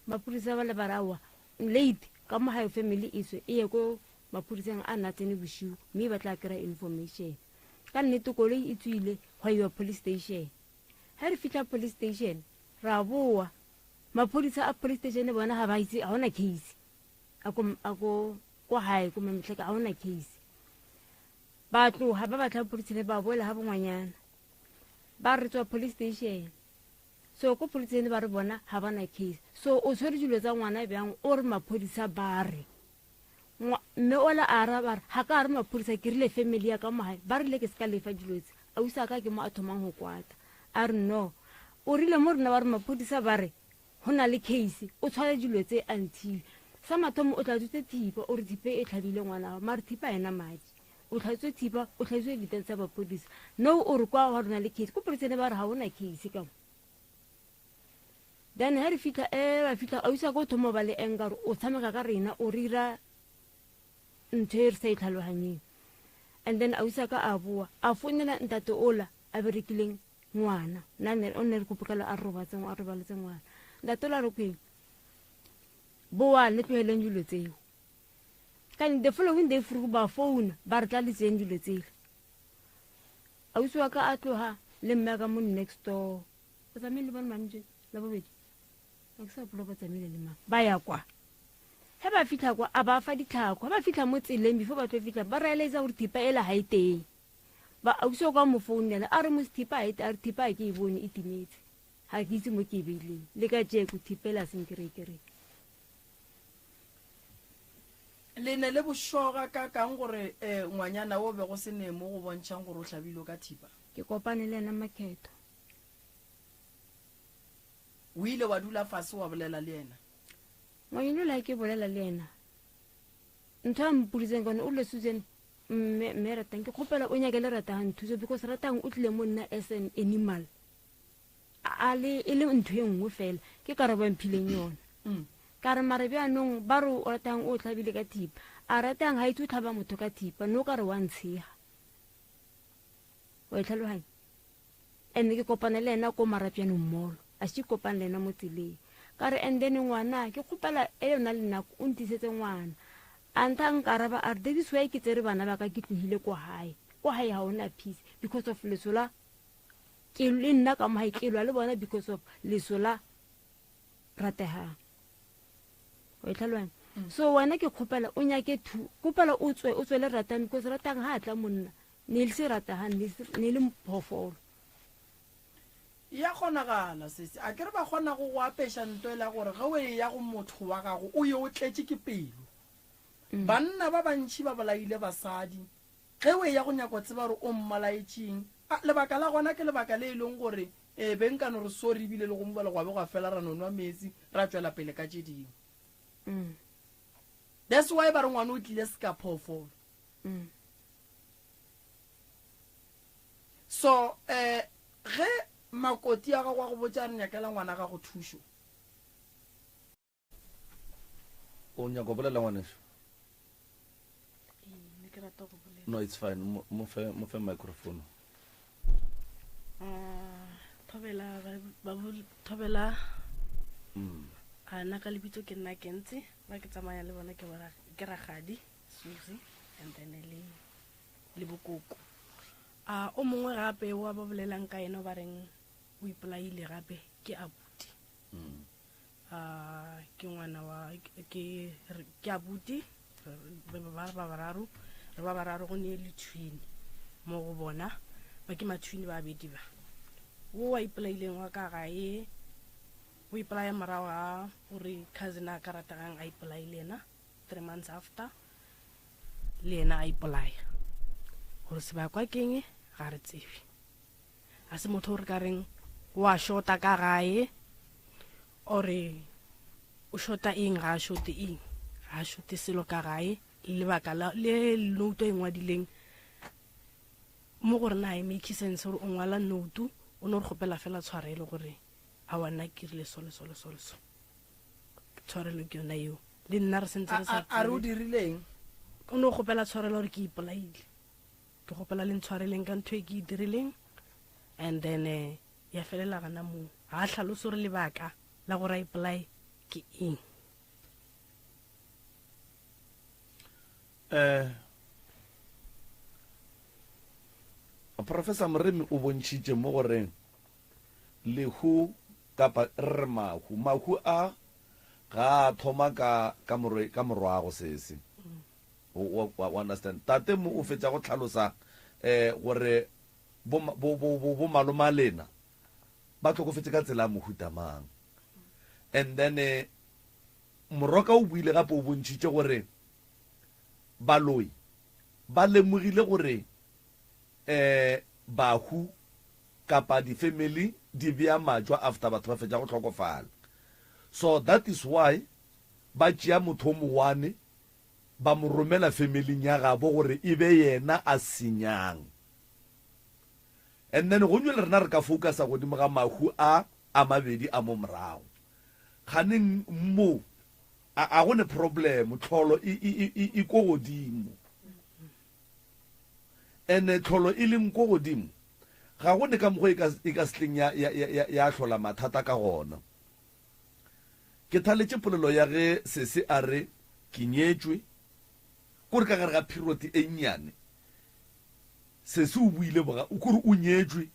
maphodisa ba le ba rawa late ka mo gae family e tswe e ye ko maphodiseng a na tsene bosigo mme ba tla kry-a information ka nnete koloi e tswile gwa iwa police station ga re fitlha police station ra boa maphodisa a police station bona ga ba itse ga ona case a ko ko gae ko mametlheka ga ona case ba tloga ba batla police ba boela ga bongwanyana ba re tswa police station. So ko poliseng ba re bona ga ba na case. So o tshwere dilo tsa ngwana bjang o re maphodisa ba re. Mme ola a araba a re ga ka re maphodisa ke rile family ya ka mo gae ba rile ke se ka lefa dilo tse. Ausi a ka ke mo a thomang go kwata. A re no. O rile mo rena ba re maphodisa ba re go na le case o tshware dilo tse until sa mathomo o tlatswitse thipa o re thipa e tlhabile ngwana wa mare thipa ena madi. O tlhatswe thipa o tlhatswe evidence ya maphodisa no o re kwa ga rona le case ko polisene ba re ga ona case ka mo. Then ha re fitlha e ba fitlha ausi ka o thoma ba le anger o tshameka ka rena o rira ntho e re sa e tlhaloganyeng. And then ausi ka a boa a founela ntate ola a berekileng ngwana nna ne o ne re kopokela a robatse a robaletse ngwana. Ntate ola re kweng boa le tlogeleng dilo tseo. Kan the following day fruku ba founa ba re tla le tseng dilo tsele. Ausi wa ka a tloga le mme ka mo next door. Ba tsamaile le bone mantse la bobedi. A ke sa gopola ba tsamaile le mang. Ba ya kwa. Ge ba fitlha kwa a ba fa ditlhako. Ge ba fitlha mo tseleng before ba tlo fitlha ba realize gore thipa ela ga e teng. Ba ausi wa kwa mo founela a re mos thipa ga e a re thipa ga ke e bone e timetse. Ga ke itse mo ke e beileng. Le ka jeko thipa ela seng ke re ke re. Le ne le bošoga ka kang gore um ngwanyana o be go se ne mo go bontšhang gore o hlabilwe ka thipa? Ke kopane le yena Makhetho. O ile wa dula fase wa bolela le yena? Ngwanyana ola ke bolela le yena. Ntho a mpoditseng ka yone o rile Susan mme mme Ratang ke kgopela o nyake le Ratang thuso because Ratang o tlile mo nna as an animal. A le e le ntho e nngwe fela ke karabo ya mphileng yona. Mm. Ka re mare bjaanong ba re o ratang o tlhabile ka thipa. A ratang ga itse o tlhaba motho ka thipa no ka re wa ntshega. Wa e tlhaloganya? And ke kopane le ena ko Marapjanong mall. A se kopane le ena mo tseleng. Ka re and then ngwana ke kgopela e yona le nako o ntisetse ngwana. A ntha nkaraba a re that is why ke tsere bana ba ka ke tlogile ko gae. Ko gae ga ona peace because of lesola ke le nna ka mo gae ke lwa le bona because of leso la rategang. O e tlhaloganya? So wena ke kgopela o nyake thu kgopela o tswe o tswe le ratang because ratang ha tla monna ne le se rategang ne le phoofolo. Ya kgonagala sesi a ke re ba kgona go go apeša nto e la gore ge o e ya go motho wa gago o ye o tletše ke pelo. Banna ba bantši ba bolaile basadi Ge o eya go nyaka go tseba gore o mmolaetšeng, a lebaka la gona ke lebaka le e leng gore e be nka no re sorry ebile le go mo bala gwa be gwa fela ra no nwa meetse ra tšwela pele ka tše dingwe. Mm. That's why ba re ngwana o tlile seka phoofolo. Mm. So eh ge makoti a gago a go botša re nyakela ngwana gago thušo. O nyaka go bolela ngwaneso? Ee, ne ke rata go bolela. No, it's fine. Mo, mo fe, mo fe microphone. Ah, thobela ba, ba bol-, thobela. Mm. A nna ka lebitso ke nna Kentse, ba ke tsamaya le bona ke bona ke Rakgadi Susie and then le le bokoko. A o mongwe gape wa ba bolelang ka ena ba reng o ipolaile gape ke abuti. Mm. A ke ngwana wa ke ke abuti ba ba ba bararo re ba bararo go ne le twin mo go bona ba ke matwin ba bedi ba wo wa ipolaileng wa ka gae o ipolaya morago ga gore cousin a ka rategang a ipolaile ena 3 months after le yena a ipolaya gore sebakwa keng ga re tsebe a se motho o re ka reng wa shota ka gae ore o shota eng ga a shote eng ga a shote selo ka gae lebaka la le note e ngwadileng mo gore na e make sense gore o ngwala note o no re kgopela fela tshwarelo gore a wa nna ke rile so le so le so le so tshwarelo ke yona eo le nna re sentse re sa A re o dirileng o no kgopela tshwarelo gore ke ipolaile ke gopela le ntshwareleng ka ntho e ke e dirileng and then eh, ya felela gana moo ga a tlhalose gore lebaka la gore a ipolae ke eng eh Professor Moremi o bontšhitše mo gore lehu kapa re mahu mahu a ga a thoma ka ka morwe ka morwago sese wa wa understand tate mo o fetsa go tlhalosa eh gore bo bo bo bo maloma lena. ba hlokofetše ka tsela ya mohuta mang. And then eh, Moroka o buile gape o bontšhitše gore baloi ba lemogile gore eh bahu kapa di family di bea majwa after batho ba fetša go hlokofala. So that is why ba tšea motho o mowane ba mo romela familing ya gabo gore e be yena a senyang. And then gonywe le rena re ka focusa godimo ga mahu a a mabedi a mo morago. Kganeng mo a a go ne problem, tlholo e e e e ko godimo. Ene tlholo e leng ko godimo ga go ne ka mokgwa e ka e ka setleng ya ya ya ya hlola mathata ka gona. Ke thaletše polelo ya ge sese a re ke nyetšwe, kore ka gare ga period e nnyane sese o buile boga kore o nyetšwe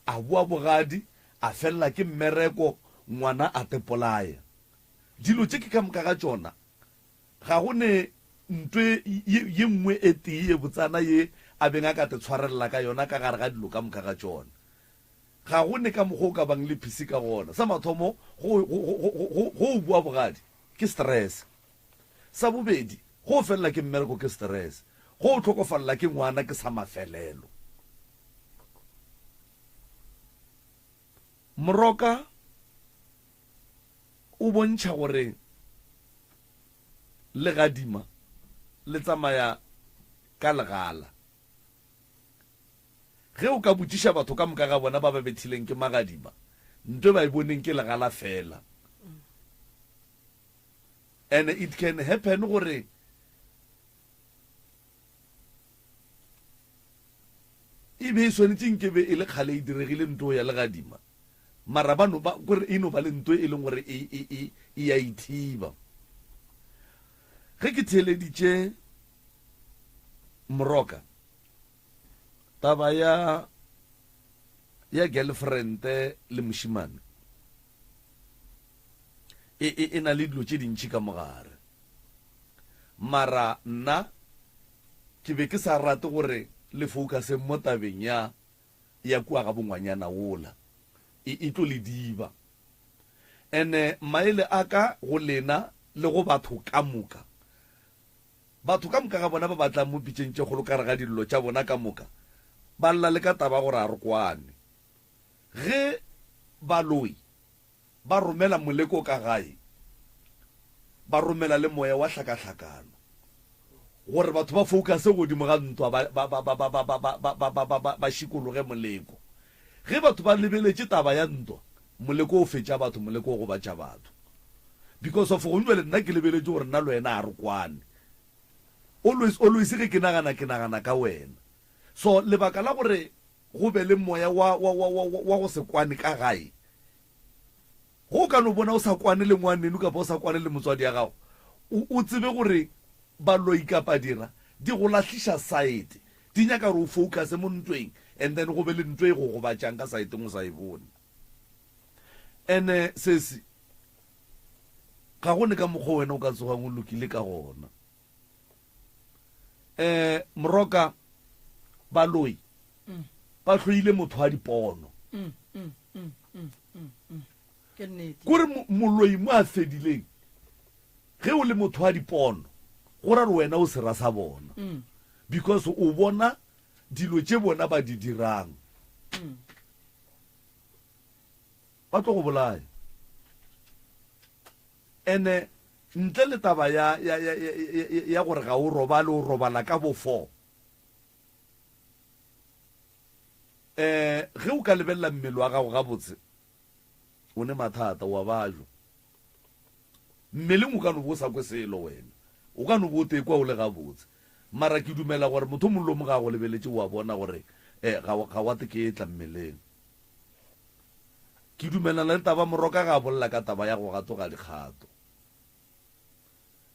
a boa bogadi a felela ke mmereko ngwana a tepolaya. Dilo tše ke ka moka ga tšona Ga go ne ntwe ye, ye nngwe e tee ye botsana ye a beng a ka te tshwarelela ka yona ka gare ga dilo ka moka ga tšona. Ga go ne ka mokgwa o ka bang le phisi ka gona. Sa mathomo, go, go, go, go, go, go o bua bogadi, ke stress. Sa bobedi, go o felela ke mmereko ke stress. Go o hlokofalela ke ngwana ke sa mafelelo. Moroka o bontšha gore legadima le tsamaya ka legala. Ge o ka botšiša batho ka moka ga bona ba ba bethileng ke magadima, nto e ba e boneng ke legala fela. And it can happen gore e be e swanetše nke be e le kgale e diregile nto ya legadima. Mara ba no ba, kore e no ba le nto e leng gore e, e, e, e a ithiba. Ge ke theeleditše Moroka, taba ya, ya girlfriend le mošemane, e, e, e na le dilo tše dintši ka mogare. Mara nna ke be ke sa rate gore le focuse mo tabeng ya ya kua ga bongwanyana wola, e, e tlo le diba. Ene maele a ka go lena le go batho ka moka, batho ka moka ga bona ba ba tlang mo pitšeng tše kgolo ka gare ga dillo tša bona ka moka, ba lla le ka taba ya gore a re kwane. Ge baloi ba romela moleko ka gae, ba romela le moya wa hlakahlakano gore batho ba focuse godimo ga ntwa ba, ba, ba, ba, ba, ba, ba, ba, ba, ba, ba, ba, ba šikologe moleko. Ge batho ba lebeletše taba ya ntwa, moleko o fetša batho, moleko o gobatša batho. Because of gong jwale nna ke lebeletše gore nna le wena ga re kwane. Always, always ge ke nagana, ke nagana ka wena. So lebaka la gore go be le moya wa, wa, wa, wa, wa go se kwane ka gae, Ge o ka no bona o sa kwane le ngwaneno kapa o sa kwane le motswadi ya gago, o, o tsebe gore baloi kapa dira di go lahliša saete. Di nyaka gore o focuse mo ntweng and then go be le ntwe e go gobatšang ka saeteng o sa e bone. Ene sesi, ga go ne ka mokgwa wena o ka tsogang o lokile ka gona. Eh, Moroka, baloi ba hloile motho wa dipono. Ke nnete. Kore moloi mo a fedileng, ge o le motho wa dipono, go ra gore wena o sera sa bona. Because o bona dilo tše bona ba di dirang. Ba tlo go bolaya. Ene ntle le taba ya, ya, ya, ya, ya, ya gore ga o robale, o robala ka bo 4. Eh, ge o ka lebelela mmele wa gago gabotse, o ne mathata, wa bajwa. Mmeleng o ka no bo o sa kwe selo wena. O ka no bo o tekwa o le gabotse. Mara ke dumela gore motho o mongwe le o mongwe ga a go lebeletše o a bona gore eh, ga, ga wa teketla mmeleng. Ke dumelana le taba Moroka ga a bolela ka taba ya go gatoga dikgato.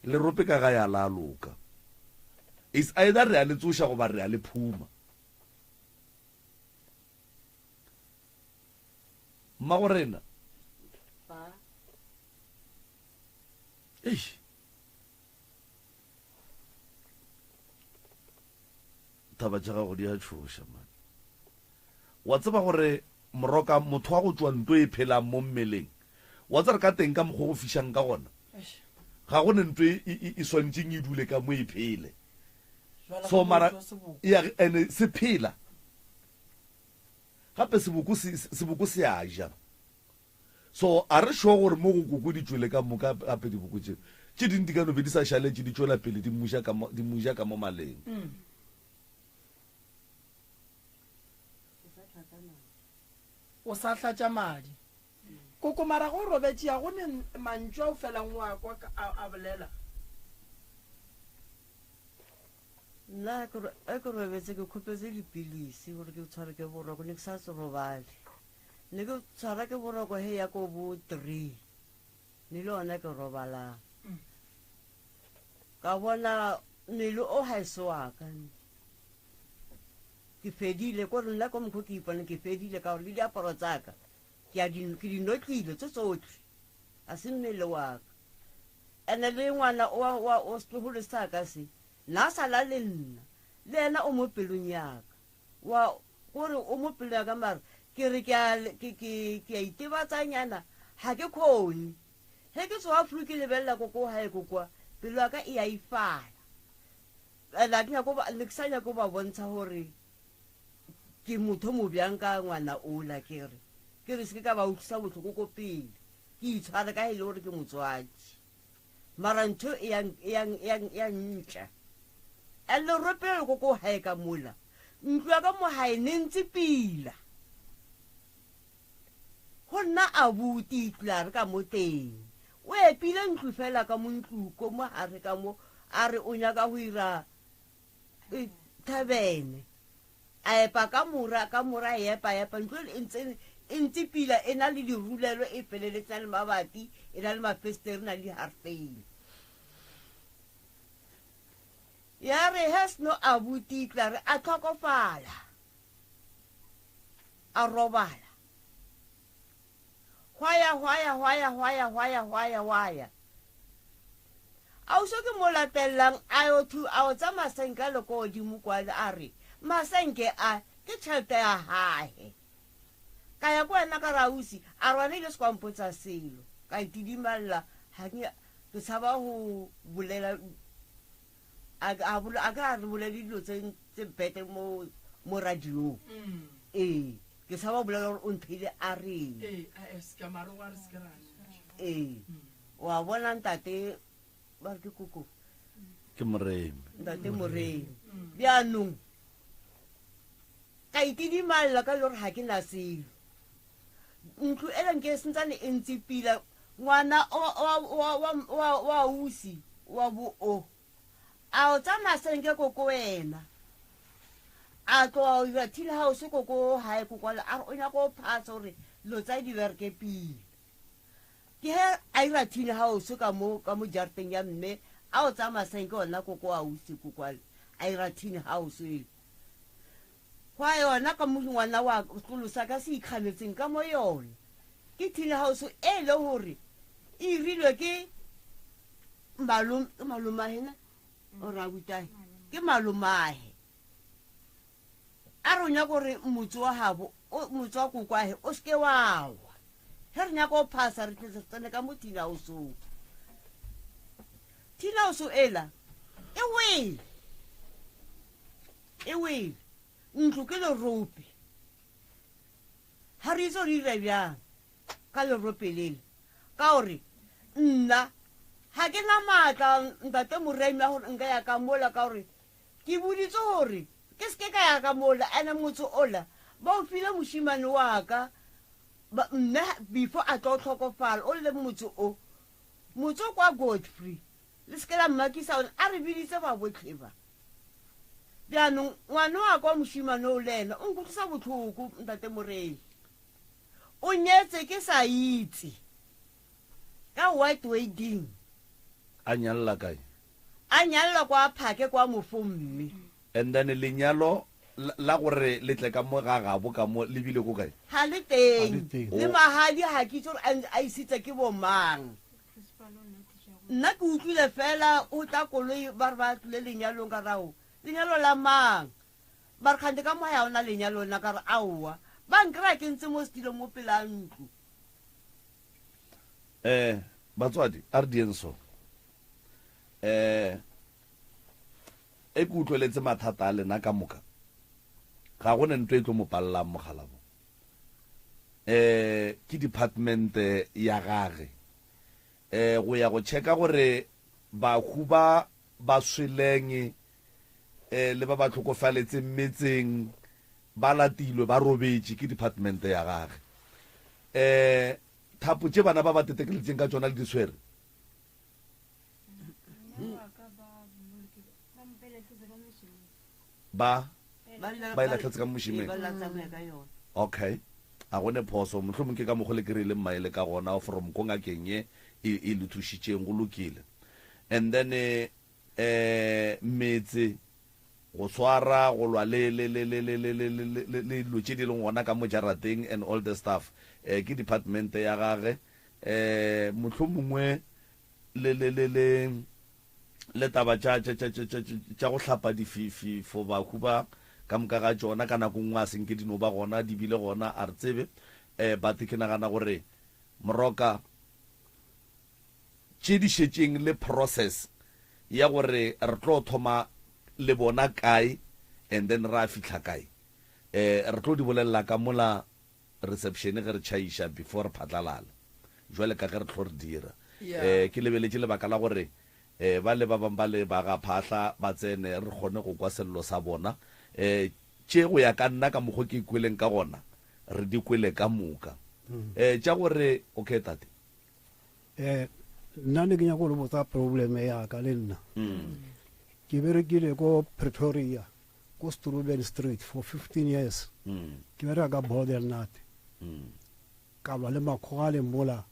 Lerope ka gae a la loka. It's either re a le tsoša goba re a le phuma. Mmagorena. Ba. Eish. Taba tša gago di a tšhoša man. Wa tseba gore. Moroka, motho wa go tšwa nto e phelang mo mmeleng, wa tseba re ka teng ka mokgwa o go fišang ka gona, ga go ne nto e, e, e swanetšeng e dule ka mo e phele. So mara, ya, ene se phela. Gape seboko se, seboko se a ja. So a re sure gore mo go koko di tšwele ka moka gape diboko tše. Tše ding di ka no be di sa šaletše di tšwela pele di mo ja ka mo, di mo ja ka mo maleng. O sa hlatša madi. Koko mara ge o robetše a go ne mantšu a o felang o a kwa a bolela? Nna ge ke robetse ke kgopetse dipilisi gore ke tshware ke boroko, ne ke sa robale. Ne ke tshwara ke boroko he ya ko bo 3. Ne le ona ke robalang. Ka bona mmele o ga e se wa ka. Ke fedile, ko re nna ko mokgwa ke ipone ke fedile ka gore le diaparo tsa ka ke a di, ke di notlile tse tsotlhe, ga se mmele wa ka. Ene le ngwana wa, wa, o setlogolo sa ka se, na a sala le nna, le yena o mo pelong ya ka. Wa, kore o mo pelong ya ka mara ke re ke a, ke, ke, ke a itebatsanyana, ga ke kgone. Ge ke tsoga flu ke lebelela ko ko gae ko kwa, pelo ya ka e a ifala. And a ke nyako ba, ne ke sa nyako ba bontsha gore ke motho mo bjang ka ngwana ola, ke re, ke re se ke ka ba utlwisa bohloko ko pele, ke itshware ka e le gore ke motswadi. Mara ntho e ya, e ya, e ya, e ya ntša. And lerope le ko ko gae ka mola, ntlo ya ka mo gae ne ntse pila. Go nna abuti tla re ka mo teng. O epile ntlo fela ka mo ntlong ko mo gare ka mo, a re o nyaka go ira e, thabene. A epa ka mora, ka mora a epa, epa ntlo e ntse e ntse pila e na le dirulelo e feleletse na le mabati, e na le mafestere, e na le diharfeine. Ya re he seno abuti tla re a tlhokofala. A robala. Hwa ya, hwa ya, hwa ya, hwa ya, hwa ya, hwa ya, hwa ya. Ausi ke mo latellang a yo thu a o tsa masenke a le ko godimo kwale a re masenke a ke tšhelete ya gage. Ka ya ko wena ka re ausi a re wena ile se kwa mpotsa selo. Ka itidimalela ga ke ke tshaba go bolela A a bole a ka re bolele dilo tse tse bete mo mo radiong. Ee, ke tshaba go bolela gore o ntheile a reng. Ee, a e se ka mare wa re se ke ra. Ee. Wa bona ntate ba re ke koko. Ke Moremi. Ntate Moremi. Bjaanong ka itidimalela ka le gore ga ke na selo. Ntlo ele nke sentsane e ntse pila ngwana wa wa wa wa wa ausi wa bo o a o tsamaya senke koko wena a tloa o dira till house koko gae koko a re o nyaka o phasa gore dilo tsa di bereke pila ke he a ira till house ka mo ka mo jarateng ya mme a o tsamaya senke ona koko ausi kokwale a ira tin house ele Gwa yona ka mo ngwana wa sekolo sa ka se ikganetseng ka mo yona. Ke tin house e le gore e irilwe ke malome, ke malomahe na? Or abutahe? Ke malomahe. A re o nyaka gore motse wa gabo, motse wa kokwahe o seke wa wa. Ge re nyaka go phasa re tle re tsene ka mo tin house-ong. Tin house ela e wele. E wele, ntlo ke lerope. Ga re itse gore ira bjang ka lerope lele, ka gore nna ga ke na maatla ntate Moremi a gore nka ya ka mola, ka gore ke boditse gore ke seke ka ya ka mola. Ene motse ola ba o file mošimane wa ka mme before a tlo tlhokofala o le motse o motse o kwa Godfrey. Le se ke la mmakisa gore a re biditse ba botlhe ba. Bjanong ngwana wa ka wa mošemane o le ena o nkutlwisa bohloko, Ntate Morei. O nyetse ke sa itse ka white wedding. A nyalla kae? A nyalla kwa Phake kwa Mofomme. And then lenyalo la gore le tle ka mo ga gabo ka mo le bile ko kae? Ga le teng. Le magadi ga ke itse gore a isitse ke bo mang. Nna ke utlwile fela o tla koloi ba re ba tlile lenyalong ka rao lenyalo la mang? Ba re kgante ka mo ga ona lenyalo nna ka re aowa. Ba nkry-a ke ntse mo setilong mo pele a ntlo. Eh, batswadi, a re dieng so. Eh, e ke utlweletse mathata a lena ka moka. Ga go ne ntho e tlo mo pallang mogalabo. Eh, ke department ya gage. Eh, go ya go checka gore bahu ba ba sweleng eh le ba ba tlhokofaletseng metseng ba latilwe ba robetše ke department ya gage. Eh, thapo tše bana ba ba tetekeletšeng ka tšona le di swere? Ba ba e lahletse ka mošemeng. Okay. A go ne phoso, mohlomong ke ka mokgo le kry-ile mmaele ka gona from ko ngakeng ye e, e le thušitšeng, go lokile. And then eh metse go swara go lwa le le le le le le le le le le dilo tše di leng gona ka mo jarateng and all the stuff eh ke department ya gage eh mohlomongwe le le le le le taba tša tša tša tša tša go hlapa dififi for bahu ba ka moka ga tšona ka nako nngwe a senke di no ba gona di bile gona a re tsebe eh but ke nagana gore moroka tše di šetšeng le process ya gore re tlo thoma le bona kae and then ra fihla kae eh re tlo di bolelela ka mola reception ge re tšhaiša before re phatlalala jwale ka ge re tlo re dira eh ke lebeletše lebaka la gore eh ba le ba bang ba le ba ga Phahla ba tsene re kgone go kwa sello sa bona eh tše go ya ka nna ka mokgo ke ikweleng ka gona re di kwele ka moka eh tša gore okay tate Eh, nna ne ke nyaka go le botsa problem ya ka le nna. Ke berekile ko Pretoria, ko Struben Street for 15 years. Ke bereka ka Bordel Nut. Ka lwa le makgogale mola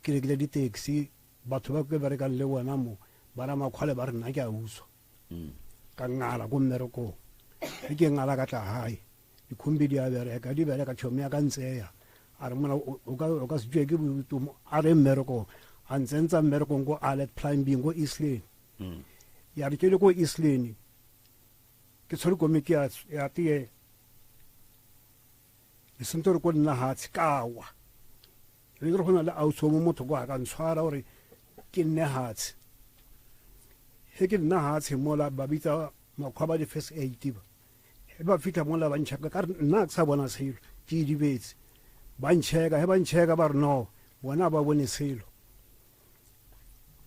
ke rekile di-taxi, batho ba ke berekang le bona mo, ba ra makgwale ba re nna ke a utswa. Ka ngala ko mmerekong. Ge ke ngala ka tla gae. Dikhombi di a bereka, di bereka, tšhomi ya ka ntseya. A re mona o ka o ka se tšwe ke bodutu mo, a re mmerekong. A ntsentsa mmerekong ko Alert Plumbing ko East Lane. Ya re ke le ko East Lane, ke tshwere komiki ya ya tee. Le sentse re ko nna hatshe ka wa. Re re go na le ausi o mo motho ko a ka ntshwara gore ke nne hatshe. He ke nna hatshe mola ba bitsa makgwa ba di first aid ba. Ge ba fihla mola ba ntšheka, ka re nna ke sa bona selo, ke idibetse. Ba ntšheka, ge ba ntšheka ba re no, bona ba bone selo.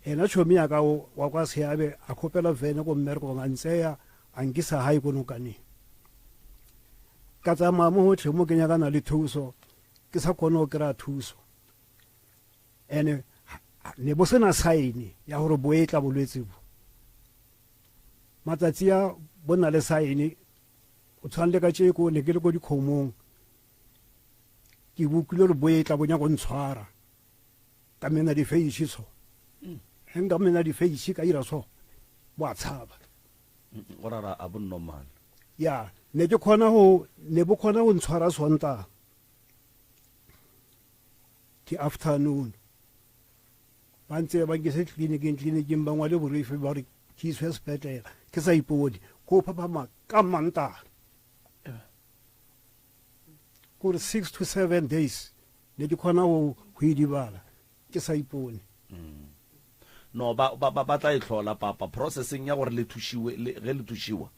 Yena tšhomi ya ka wa kwa Seabe a kgopela vene ko mmerekong a ntseya a nkisa gae ko nokaneng. Ka tsamaya mo gotlhe mo ke nyakana le thuso, ke sa kgone go kry-a thuso. Ene ne bo sena saene ya gore bo etla bolwetse bo. Matsatsi a bo na le saene, o tshwana le ka tšeko ne ke le ko dikgomong, ke bokile gore bo etla bo nyako ntshwara ka mena difeiši so. Ge nka mena difeiši ka ira so, bo a tshaba. Go rara a bo normal. Ya, ne ke kgona go, ne bo kgona go ntshwara Sontaga ke afternoon. Ba ntse ba nkise tleliniking, tleliniking ba ngwale borifi ba re ke iswe sepetlela, ke sa ipone, ko phaphama ka Mantaga. Kore 6 to 7 days ne ke kgona go go idibala ke sa ipone. No, ba, ba, ba, ba tla e hlola, papa. Processing ya gore le thušiwe, le, ge le thušiwa,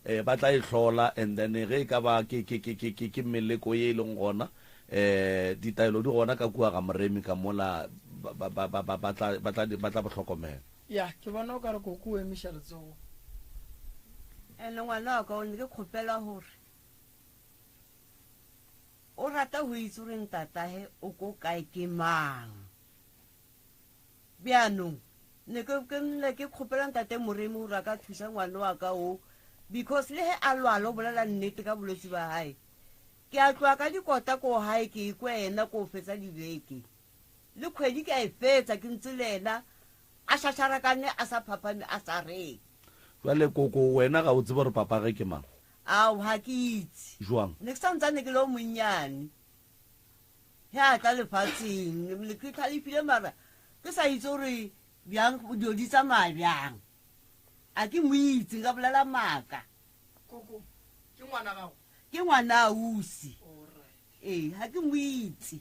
eh, ba tla e hlola, and then ge e ka ba ke, ke, ke, ke, ke, ke meleko ye e leng gona, eh, ditaelo di gona ka kua ga Moremi ka mola, ba, ba, ba, ba, ba, ba tla, ba tla, ba tla bo hlokomela. Ya, ke bona o ka re koko o emiša letsogo. Ene ngwana wa ka o ne ke kgopela gore o rata go itse gore ntatahe o ko kae ke mang. Bjanong ne ke ke ne ke kgopela ntate Moremi gore a ka thusa ngwana wa ka o because le ge a lwala o bolela nnete ka bolwetse ba gae. Ke a tloga ka dikota ko gae ke ekwe yena ko fetsa dibeke le kgwedi ke a e fetsa ke ntse le yena a šašarakane a sa phaphame a sa reng. Jwale koko wena ga o tsebe gore papage ke mang? Ao ga ke itse. Jwang? Ne ke sa ntsane ke le o monnyane. Ge a tla lefatsheng, le ke tlhalefile mara ke sa itse gore bjang dilo di tsamaya bjang. A ke mo itse, nka bolela maaka. Koko, ke ngwana gago? Ke ngwana ausi. Ee, ga ke mo itse.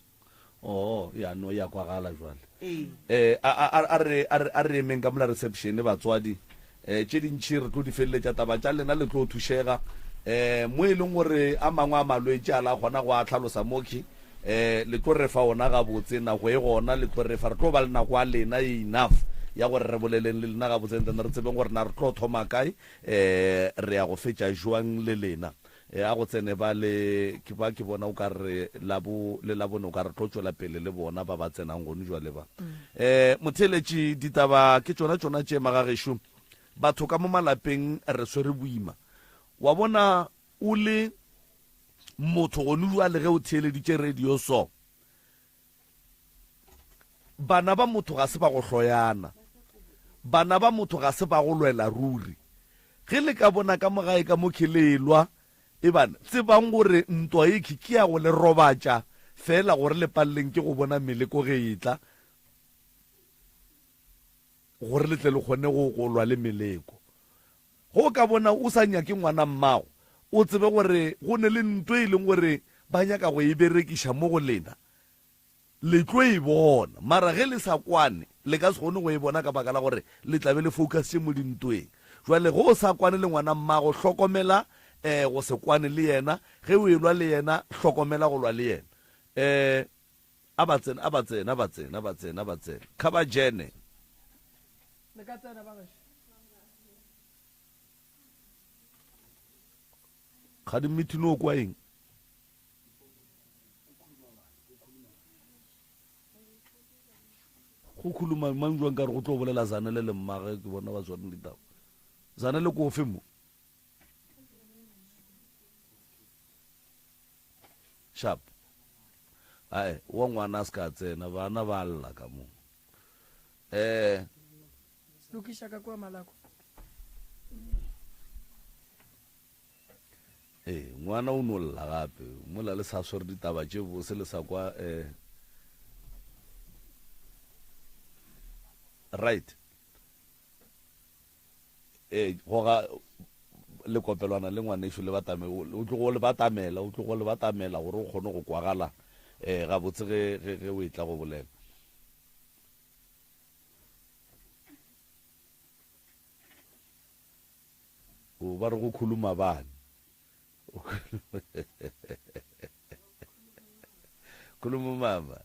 Oh, ya no ya kwagala jwale. Ee. Eh, a a a re a re a re emeng ka mola reception batswadi. Eh, tše dintši re tlo di feleletša taba tša lena le tlo thušega. Eh, mo e leng gore a mangwe a malwetši a la kgona go a tlhalosa mokhi. Eh, le tlo re fa ona gabotse nako e gona le tlo re fa re tlo ba le nako ya lena e enough ya gore re boleleng le lena gabotse and then re tsebeng gore na re tlo thoma kae eh re ya go fetša jwang le lena. E, a go tsene ba le, ke ba ke bona o ka re labo, le labone o ka re tlo tšwela pele le bona ba ba tsenang gone jwale ba. E, motheeletši, ditaba ke tšona tšona tše magagešo. Batho ka mo malapeng re swere boima. Wa bona o le motho gone jwale ge o theeleditše radio so, Bana ba motho ga se ba go hloyana. Bana ba motho ga se ba go lwela ruri. Ge le ka bona ka mo gae ka mo khe le elwa, ebane tsebang gore ntwa ekhi ke ya go le robatša feela gore le paleleng ke go bona meleko ge e tla, gore le tle le kgone go go lwa le meleko. Ge o ka bona o sa nyake ngwana mmago, o tsebe gore go ne le ntwa e leng gore ba nyaka go e berekiša mo go lena. Le tlo e bona. Mara ge le sa kwane, le ka se kgone go e bona ka baka la gore le tla be le focusitše mo dintweng. Jwale ge o sa kwane le ngwana mmago, hlokomela um go se kwane le yena. Ge o elwa le yena, hlokomela go lwa le yena. Um a ba tsene, a ba tsene, a ba tsene, a ba tsene, a ba tsene. Kha ba jene. Le ka tsena ba gešo. Kgadi mmithini o kwa eng? Go khuluma mang jwang ka re go tlo bolela Zanele le mmage ke bona ba tshwareng ditaba. Zanele ko ofe mo? Sharp. Ae, wa ngwana a se ka tsena, bana ba lla ka mo. Eh, Lokiša ka kua malako. Ee, ngwana o no lla gape mola le sa swere ditaba tše bose le sa kwa eh. Right. Ee, goga lekopelwana le ngwanešu le batame, o tlogo le batamela, o tlogo le batamela gore o kgone go kwagala eh gabotse ge ge ge o etla go bolela. O ba re go khuluma bane. Khuluma mama.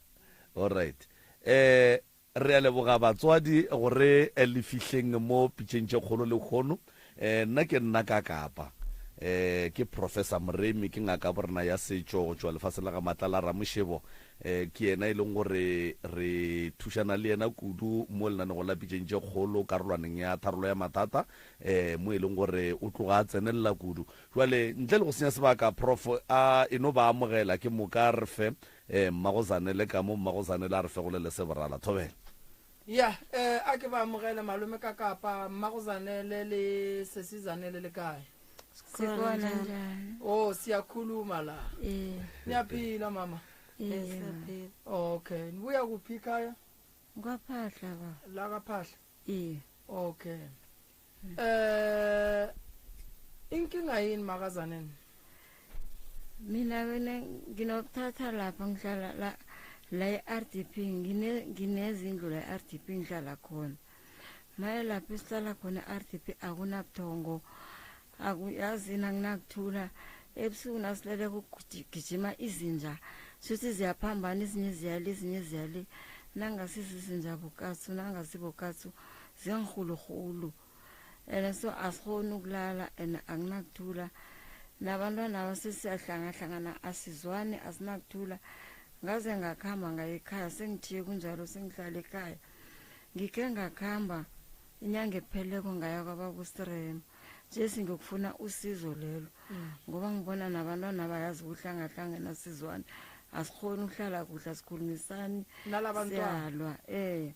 All right. Eh re a leboga batswadi gore eh, le fihleng mo pitšeng tše kgolo le kgono. Eh nna ke nna ka Kapa. Eh ke Professor Moremi ke ngaka borena ya setšo go tšwa lefaseng la ga Matlala Ramošebo. Eh ke yena e leng gore re thušana le yena kudu mo lenanegong la pitšeng tše kgolo karolwaneng ya tharolo ya mathata. um mo e leng gore o tloga a tsenelela kudu. Jwale ntle le go senya sebaka, Prof a e no ba amogela ke moka a re fe um Mmago Zanele ka mo Mmago Zanele a re fegolele se borala. Thobela. Ya, eh, a ke ba amogele malome ka kapa Mmago Zanele le Sesi Zanele le kae? Sikhona njani? Oh, siyakhuluma la. Eh. Niyaphila mama? Eh, siyaphila. Okay, nibuya kuphi ekhaya? Kwaphahla ba. La kaphahla. Iye. Okay. Eh inkinga yini makazaneni? Mina wena nginokuthatha lapha ngihlala la la e-RDP ngine nginezindlu la e-RDP ngihlala khona. Maye lapha esihlala khona e-RDP akunabuthongo akuyazini akunakuthula ebusuku nasilele kugijima izinja shuthi ziyaphambana ezinye ziyale ezinye ziyale nangasizizinja bokatsu nangasibokatsu ziyangirhulurhulu and so asikhoni ukulala and akunakuthula nabantwana aba sesiyahlangahlangana asizwani asinakuthula ngaze ngakhamba ngaye ekhaya sengithiye kunjalo sengihlala ekhaya ngikhe ngakhamba inyanga epheleko ngaya kwababusirema jesi ngiyokufuna usizo lelo mm. ngoba ngibona nabantwana bayazi ukuhlangahlangana sizwane asikhoni ukuhlala kuhle asikhulumisani siyalwa eh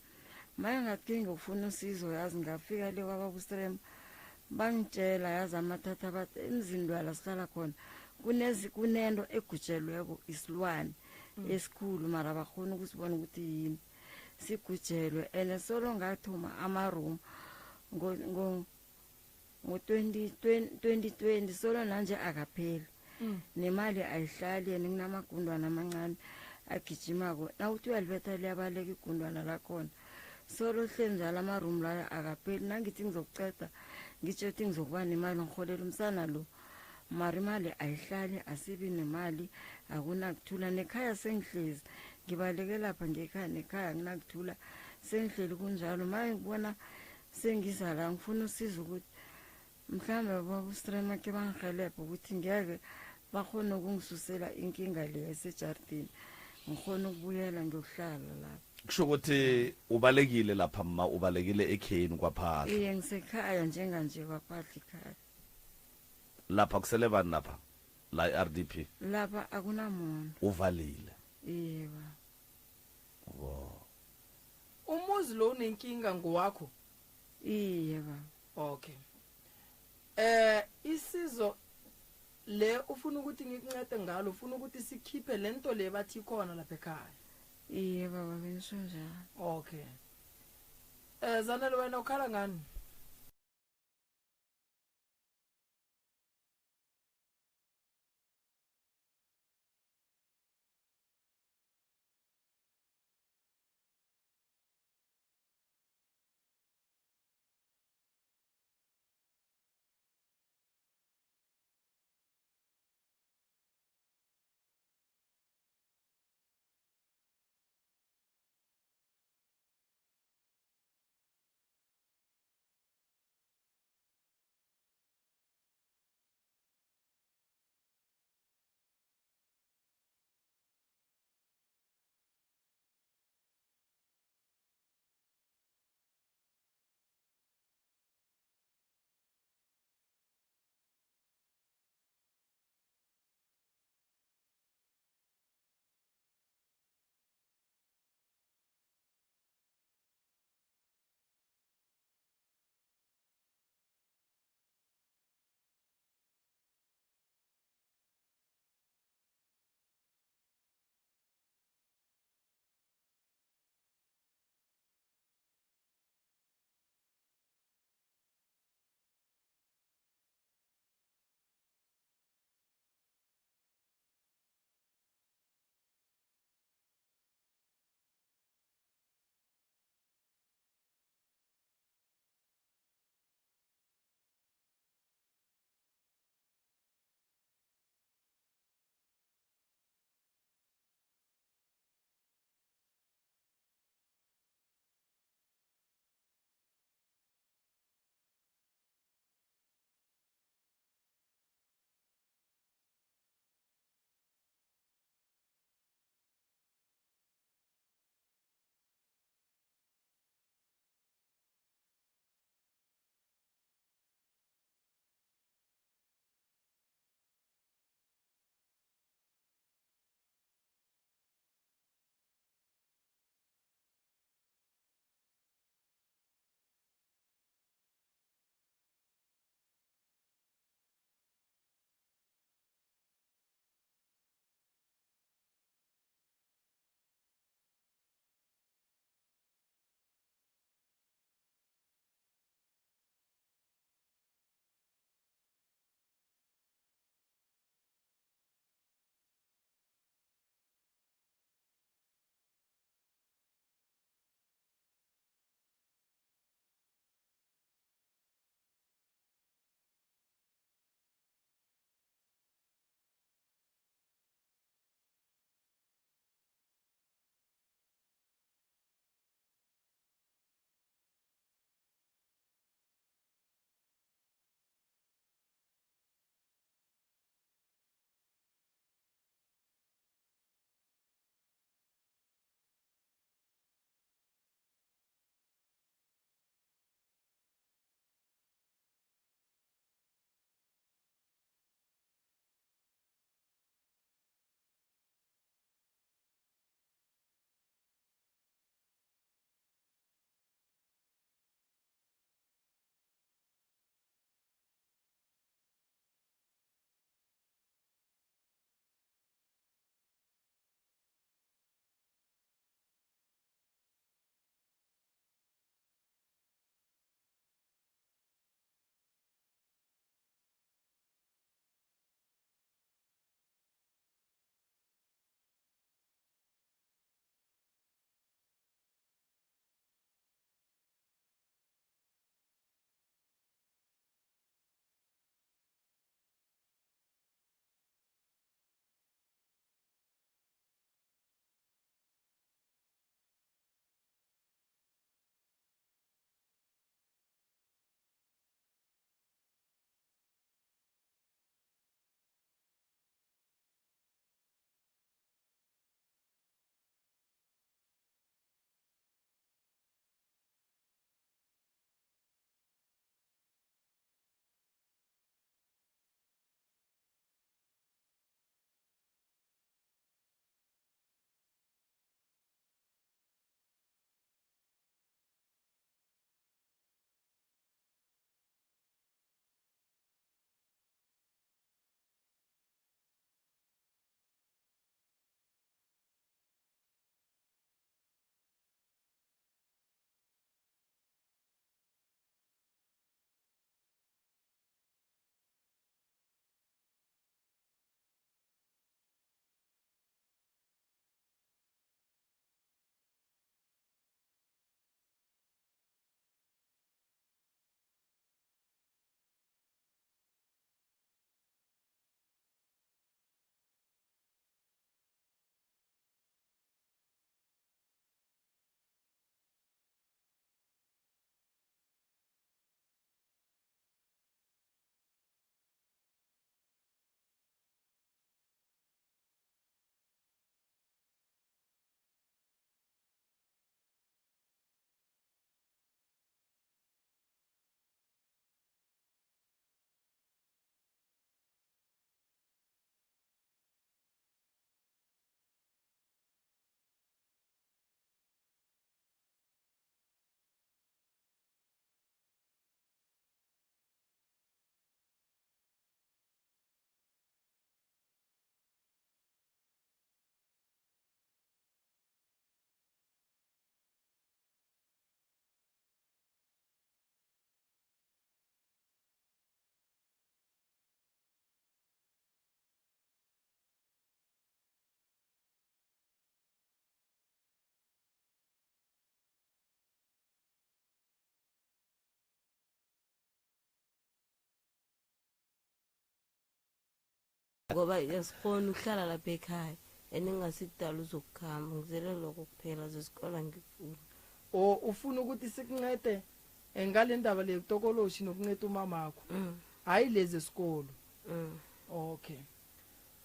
maye ngathi ngiyokufuna usizo yazi ngafika le kwababustrem bangitshela yazi amathatha bathi emzini lwala sihlala khona kunento egutshelweko isilwane mm. esikhulu mara bakhona ukusibona ukuthi yini sigujelwe and solo ngathoma amaroom ngo-2020 solo nanje akapheli. Nemali ayihlali yena, kunamagundwana amancane agijimako, nawuthi uyalibetha liyabaleka igundwana lakhona. Solo hleli njalo, amarumu layo akapheli. Nangithi ngizokuceda, ngitsho ukuthi ngizokuba nemali, ngiholela umsana lo, mara imali ayihlali, asibi nemali, akunakuthula nekhaya. Sengihlezi ngibaleke lapha ngekhaya, nekhaya akunakuthula, sengihleli kunjalo. Maye, ngibona sengiza la, ngifuna usizo ukuthi mhlawumbe bakustrema ke bangihelebhe ukuthi ngeke bakhone ukungisusela inkinga le esejardini, ngikhone ukubuyela ngiyokuhlala lapha. Kusho ukuthi ubalekile lapha, ma, ubalekile ekheni kwaphahla? Iye, ngisekhaya njenganje, kwaphahla ikhaya. Lapha kusele bani lapha la i-RDP? Lapha akunamuntu. Uvalile? Iye baba. Wo. Umuzi lo unenkinga ngowakho? Iye baba. Okay, isizo le ufuna ukuthi ngikuncede ngalo, ufuna ukuthi sikhiphe lento le bathi ikhona lapha ekhaya? Iye baba, bengisho njalo. Okay, Zanele, wena ukhala ngani? Ngoba asikhoni ukuhlala lapha ekhaya and ingasikudala uzokukhamba ngizele lokho kuphela zesikolo angifuni. O ufuna ukuthi sikuncede eh, ngale ndaba le tokoloshi nokunceda umamakho. Hayi lezi esikolo. Okay.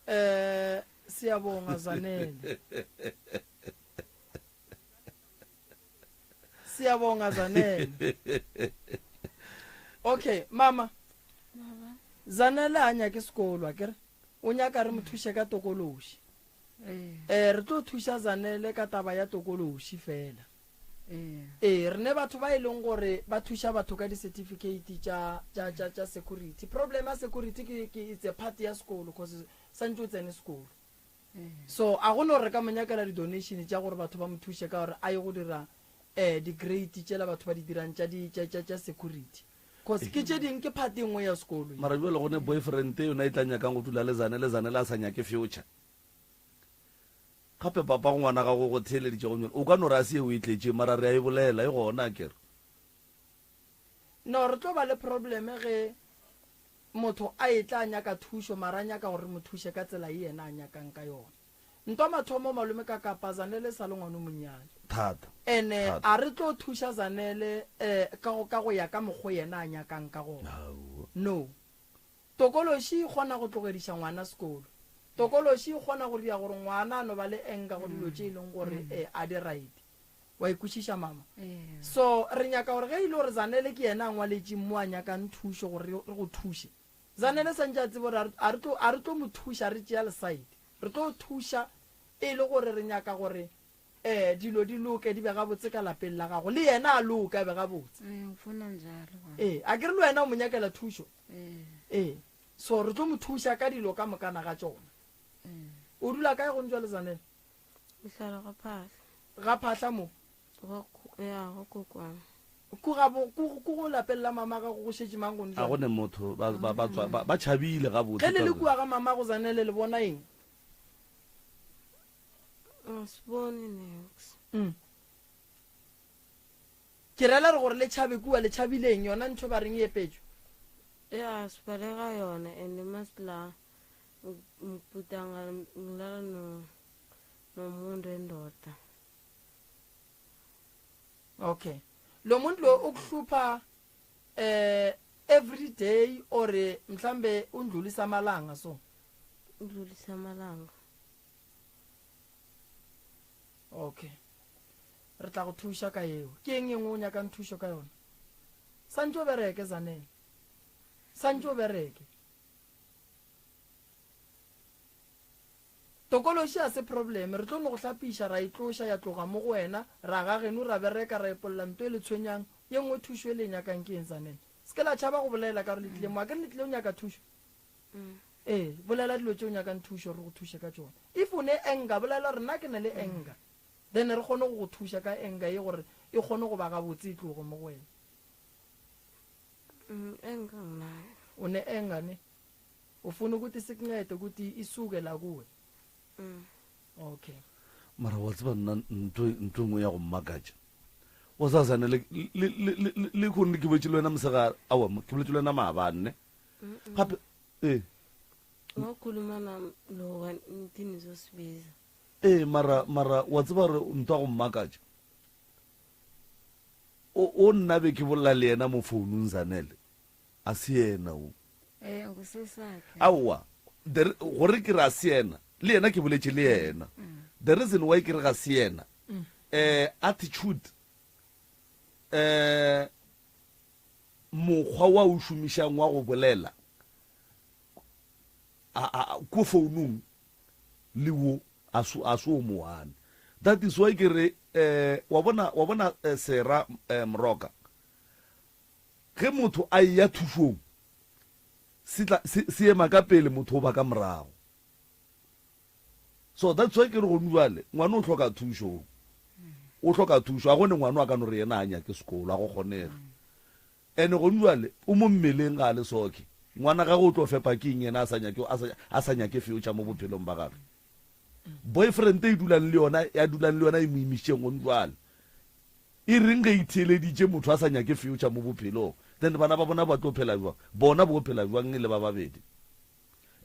Eh siyabonga Zanele. Siyabonga Zanele. Okay, mama. Baba. Zanele a nyake sekolo akere? O nyaka re mo thuše ka tokološi. Ee. Eh re tlo thuša Zanele ka taba ya tokološi fela. Ee. Ee, re ne batho ba e leng gore ba thuša batho ka di-certificate tša tša tša tša security. Problem ya security ke ke it's a part ya sekolo cause santse o tsene sekolo. So a go no re ka mo nyakela di-donation tša gore batho ba mo thuše ka gore a ye go dira um di-grade tšela batho ba di dirang tša di tša tša tša security. Cause ke tše ding ke part e nngwe ya sekolo ye. Mara bjale go ne boyfriend yona e tla nyakang go dula le Zanele, Zanele a sa nyake future. Gape papa go ngwana gago go theeleditše go o ka no re a se ye o e tletše mara re a e bolela e gona akere. No re tlo ba le problem ge motho a etla a nyaka thušo mara a nyaka gore re mo thuše ka tsela ye yena a nyakang ka yona. Ntwa mathomo malome ka kapa Zanele e sa le ngwana o monnyane. Thata. Ene Thata. a re tlo thuša Zanele eh, ka go, ka go ya ka mokgo yena a nyakang ka gona. Aowa. No. Tokološi e kgona go tlogediša ngwana sekolo. Tokološi e kgona go dira gore ngwana a no ba le anger go dilo tše e leng gore eh, a di right. Wa e kwešiša mama? So re nyaka gore ge e le gore Zanele ke yena a ngwaletšeng mo a nyakang thušo gore re go thuše. Zanele santše a tsebe gore a re tlo a re tlo mo thuša re tšea lesaete. Re tlo thuša e le gore re nyaka gore um dilo di loke di be gabotse ka lapeng la gago le yena a loke a be gabotse. Ee, ngifuna njalo baba. Ee, a ke re le wena o mo nyakela thušo? Ee. Ee. So re tlo mo thuša ka dilo ka mokana ga tšona. O dula kae gone jwale Zanele? Ngihlala kwaPhahla. Ga Phahla mo? Go ya go kokwang. Ku ga bo ku ku go lapeng la mama gago go šetše mang gone A go jwale? ne motho ba ba ba tswa ba ba tšhabile gabotse Ge le ka le gore. kua ga mama go Zanele le bona eng? Asiboni niks. Mm. Ke rela re gore le tšhabe kua le tšhabile eng yona ntho ba reng e epetšwe? Ya sibaleka yona and masila ngibhudanga ngilala no nomuntu wendoda. Okay. Lo muntu lo ukuhlupha eh every day or mhlambe undlulisa amalanga so. Undlulisa amalanga. Okay. Re tla go thuša ka eo. Ke eng e nngwe o nyakang thušo ka yona? Santše o bereke Zanele. Santše o bereke. Tokološi a se problem, re tlo no go hlapiša ra e tloša ya tloga mo go wena, ra ga geno ra bereka ra epolla nto e le tshwenyang, ye nngwe thušo e le e nyakang ke eng Zanele? Se ke la tšhaba go bolela ka gore le tlile mo, akere le tlile go nyaka thušo? Ee, bolela dilo tše o nyakang thušo re go thuše ka tšona. If o ne anger, bolela gore nna ke na le anger, then re kgone go go thuša ka anger ye gore e kgone go ba gabotse e tloge mo go wena. Anger nginayo. O ne anger ne? Ufuna ukuthi sikuncede ukuthi isuke la kuwe? Mm. Okay. Mara wa tseba nna ntho ntho e nngwe ya go mmakatša o sa sane le le le le le khonne ke boletše le wena mosegare aowa ke boletše le wena maabane ne gape ee Wakhuluma nami lokha nithi nizosibiza. ee mara mara wa tseba gore ntho ya go mmakatša o o nna be ke bolela le yena mo founung Zanele A se yena o. Ee, ngusesakhe. Aowa, the, gore ke re a se yena, le yena ke boletše le yena. The reason why ke re ga se yena, eh, attitude, eh, mokgwa wa o šomišang wa go bolela, a, a, a, ko founung le wo, a se, a se o mowane. That is why ke re, eh, wa bona, wa bona, eh, Sera, eh, Moroka, Ge motho a eya thušong, se tla, se, se ema ka pele, motho o ba ka morago. So that's why ke re gone jwale, ngwana o hloka thušo. O hloka thušo. A gone ngwana a ka no re yena a nyake sekolo, a go kgonege. Ene gone jwale, o mo mmeleng ga a le soke. Ngwana gagwe o tlo fepa ke eng yena a sa nyake, a sa, a sa nyake future mo bophelong ba gagwe? Boyfriend e dulang le yona, ya dulang le yona e mo imišitšeng gone jwale. E reng ge e theeleditše motho a sa nyake future mo bophelong? Then bana ba bona ba tlo phela bjang? Bona bo phela bjang e le ba babedi?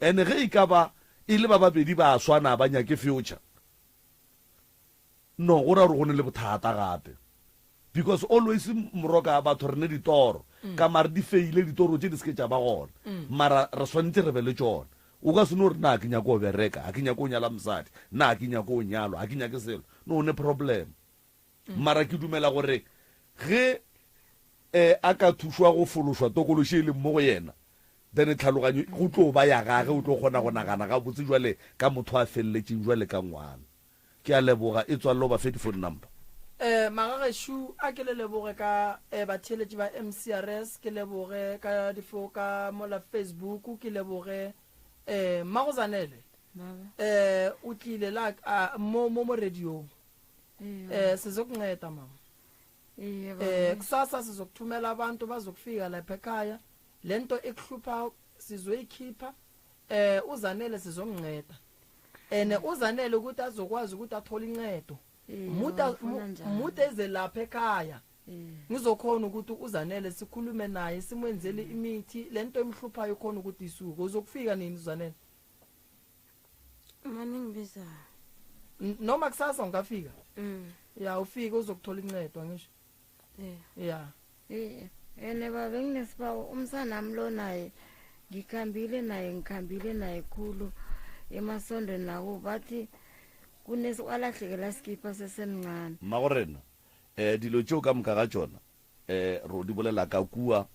Ene ge e ka ba e le ba babedi ba a swana a ba nyake future. No, go ra gore go ne le bothata gape. Because always moroka batho re ne ditoro. Ka mare di feile ditoro tše di se ke tša ba gona. Mara re swanetše re be le tšona. O ka se no re na ke nyako go bereka, ga ke nyako go nyala mosadi, na ke nyako go nyalwa, ga ke nyake selo. No, o ne problem. Mara ke dumela gore ge eh, a ka thušwa go fološwa tokološi e leng mo go yena, then tlhaloganyo go tlo ba ya gage, o tlo kgona go nagana gabotse jwale ka motho a feleletšeng jwale ka ngwana. Ke a leboga, e tswalle o ba fe di phone number. Eh magagešo a ke le leboge ka eh batheeletši ba MCRS ke leboge ka difo ka mola Facebook ke leboge eh Mmago Zanele eh o tlile la a mo mo mo radiong eh sizokunceda mama eh kusasa sizokuthumela abantu bazokufika lapha ekhaya lento ekuhlupha sizoyikhipha eh uzanele sizomnceda ene uzanele ukuthi azokwazi ukuthi athole incedo muta muta eze lapha ekhaya ngizokhona ukuthi uzanele sikhulume naye simwenzele imithi lento emhluphayo khona ukuthi isuke uzokufika nini uzanele Mane ngibiza. Noma kusasa ungafika? Mm. Ya ufike uzokuthola incedwa ngisho. Yeah. Ya. Eh, ene baba nginesibawo umsanami lo naye ngikhambile naye ngikhambile naye khulu emasondweni nawo bathi kunesiwalahlekela sikipa sesemncane Mmagorena, eh dilo tšeo ka moka ga tšona eh ro di bolela ka kua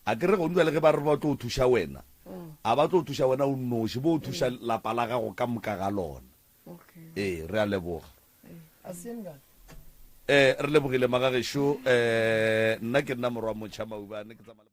a ke re gone jale ge ba re ba tlo thuša wena a ba tlo thuša wena o nnoši bo thuša lapa la gago ka moka ga lona ee re a leboga eh re lebogile magagešo eh nna ke nna morwa motšha maubane ke tsamaya.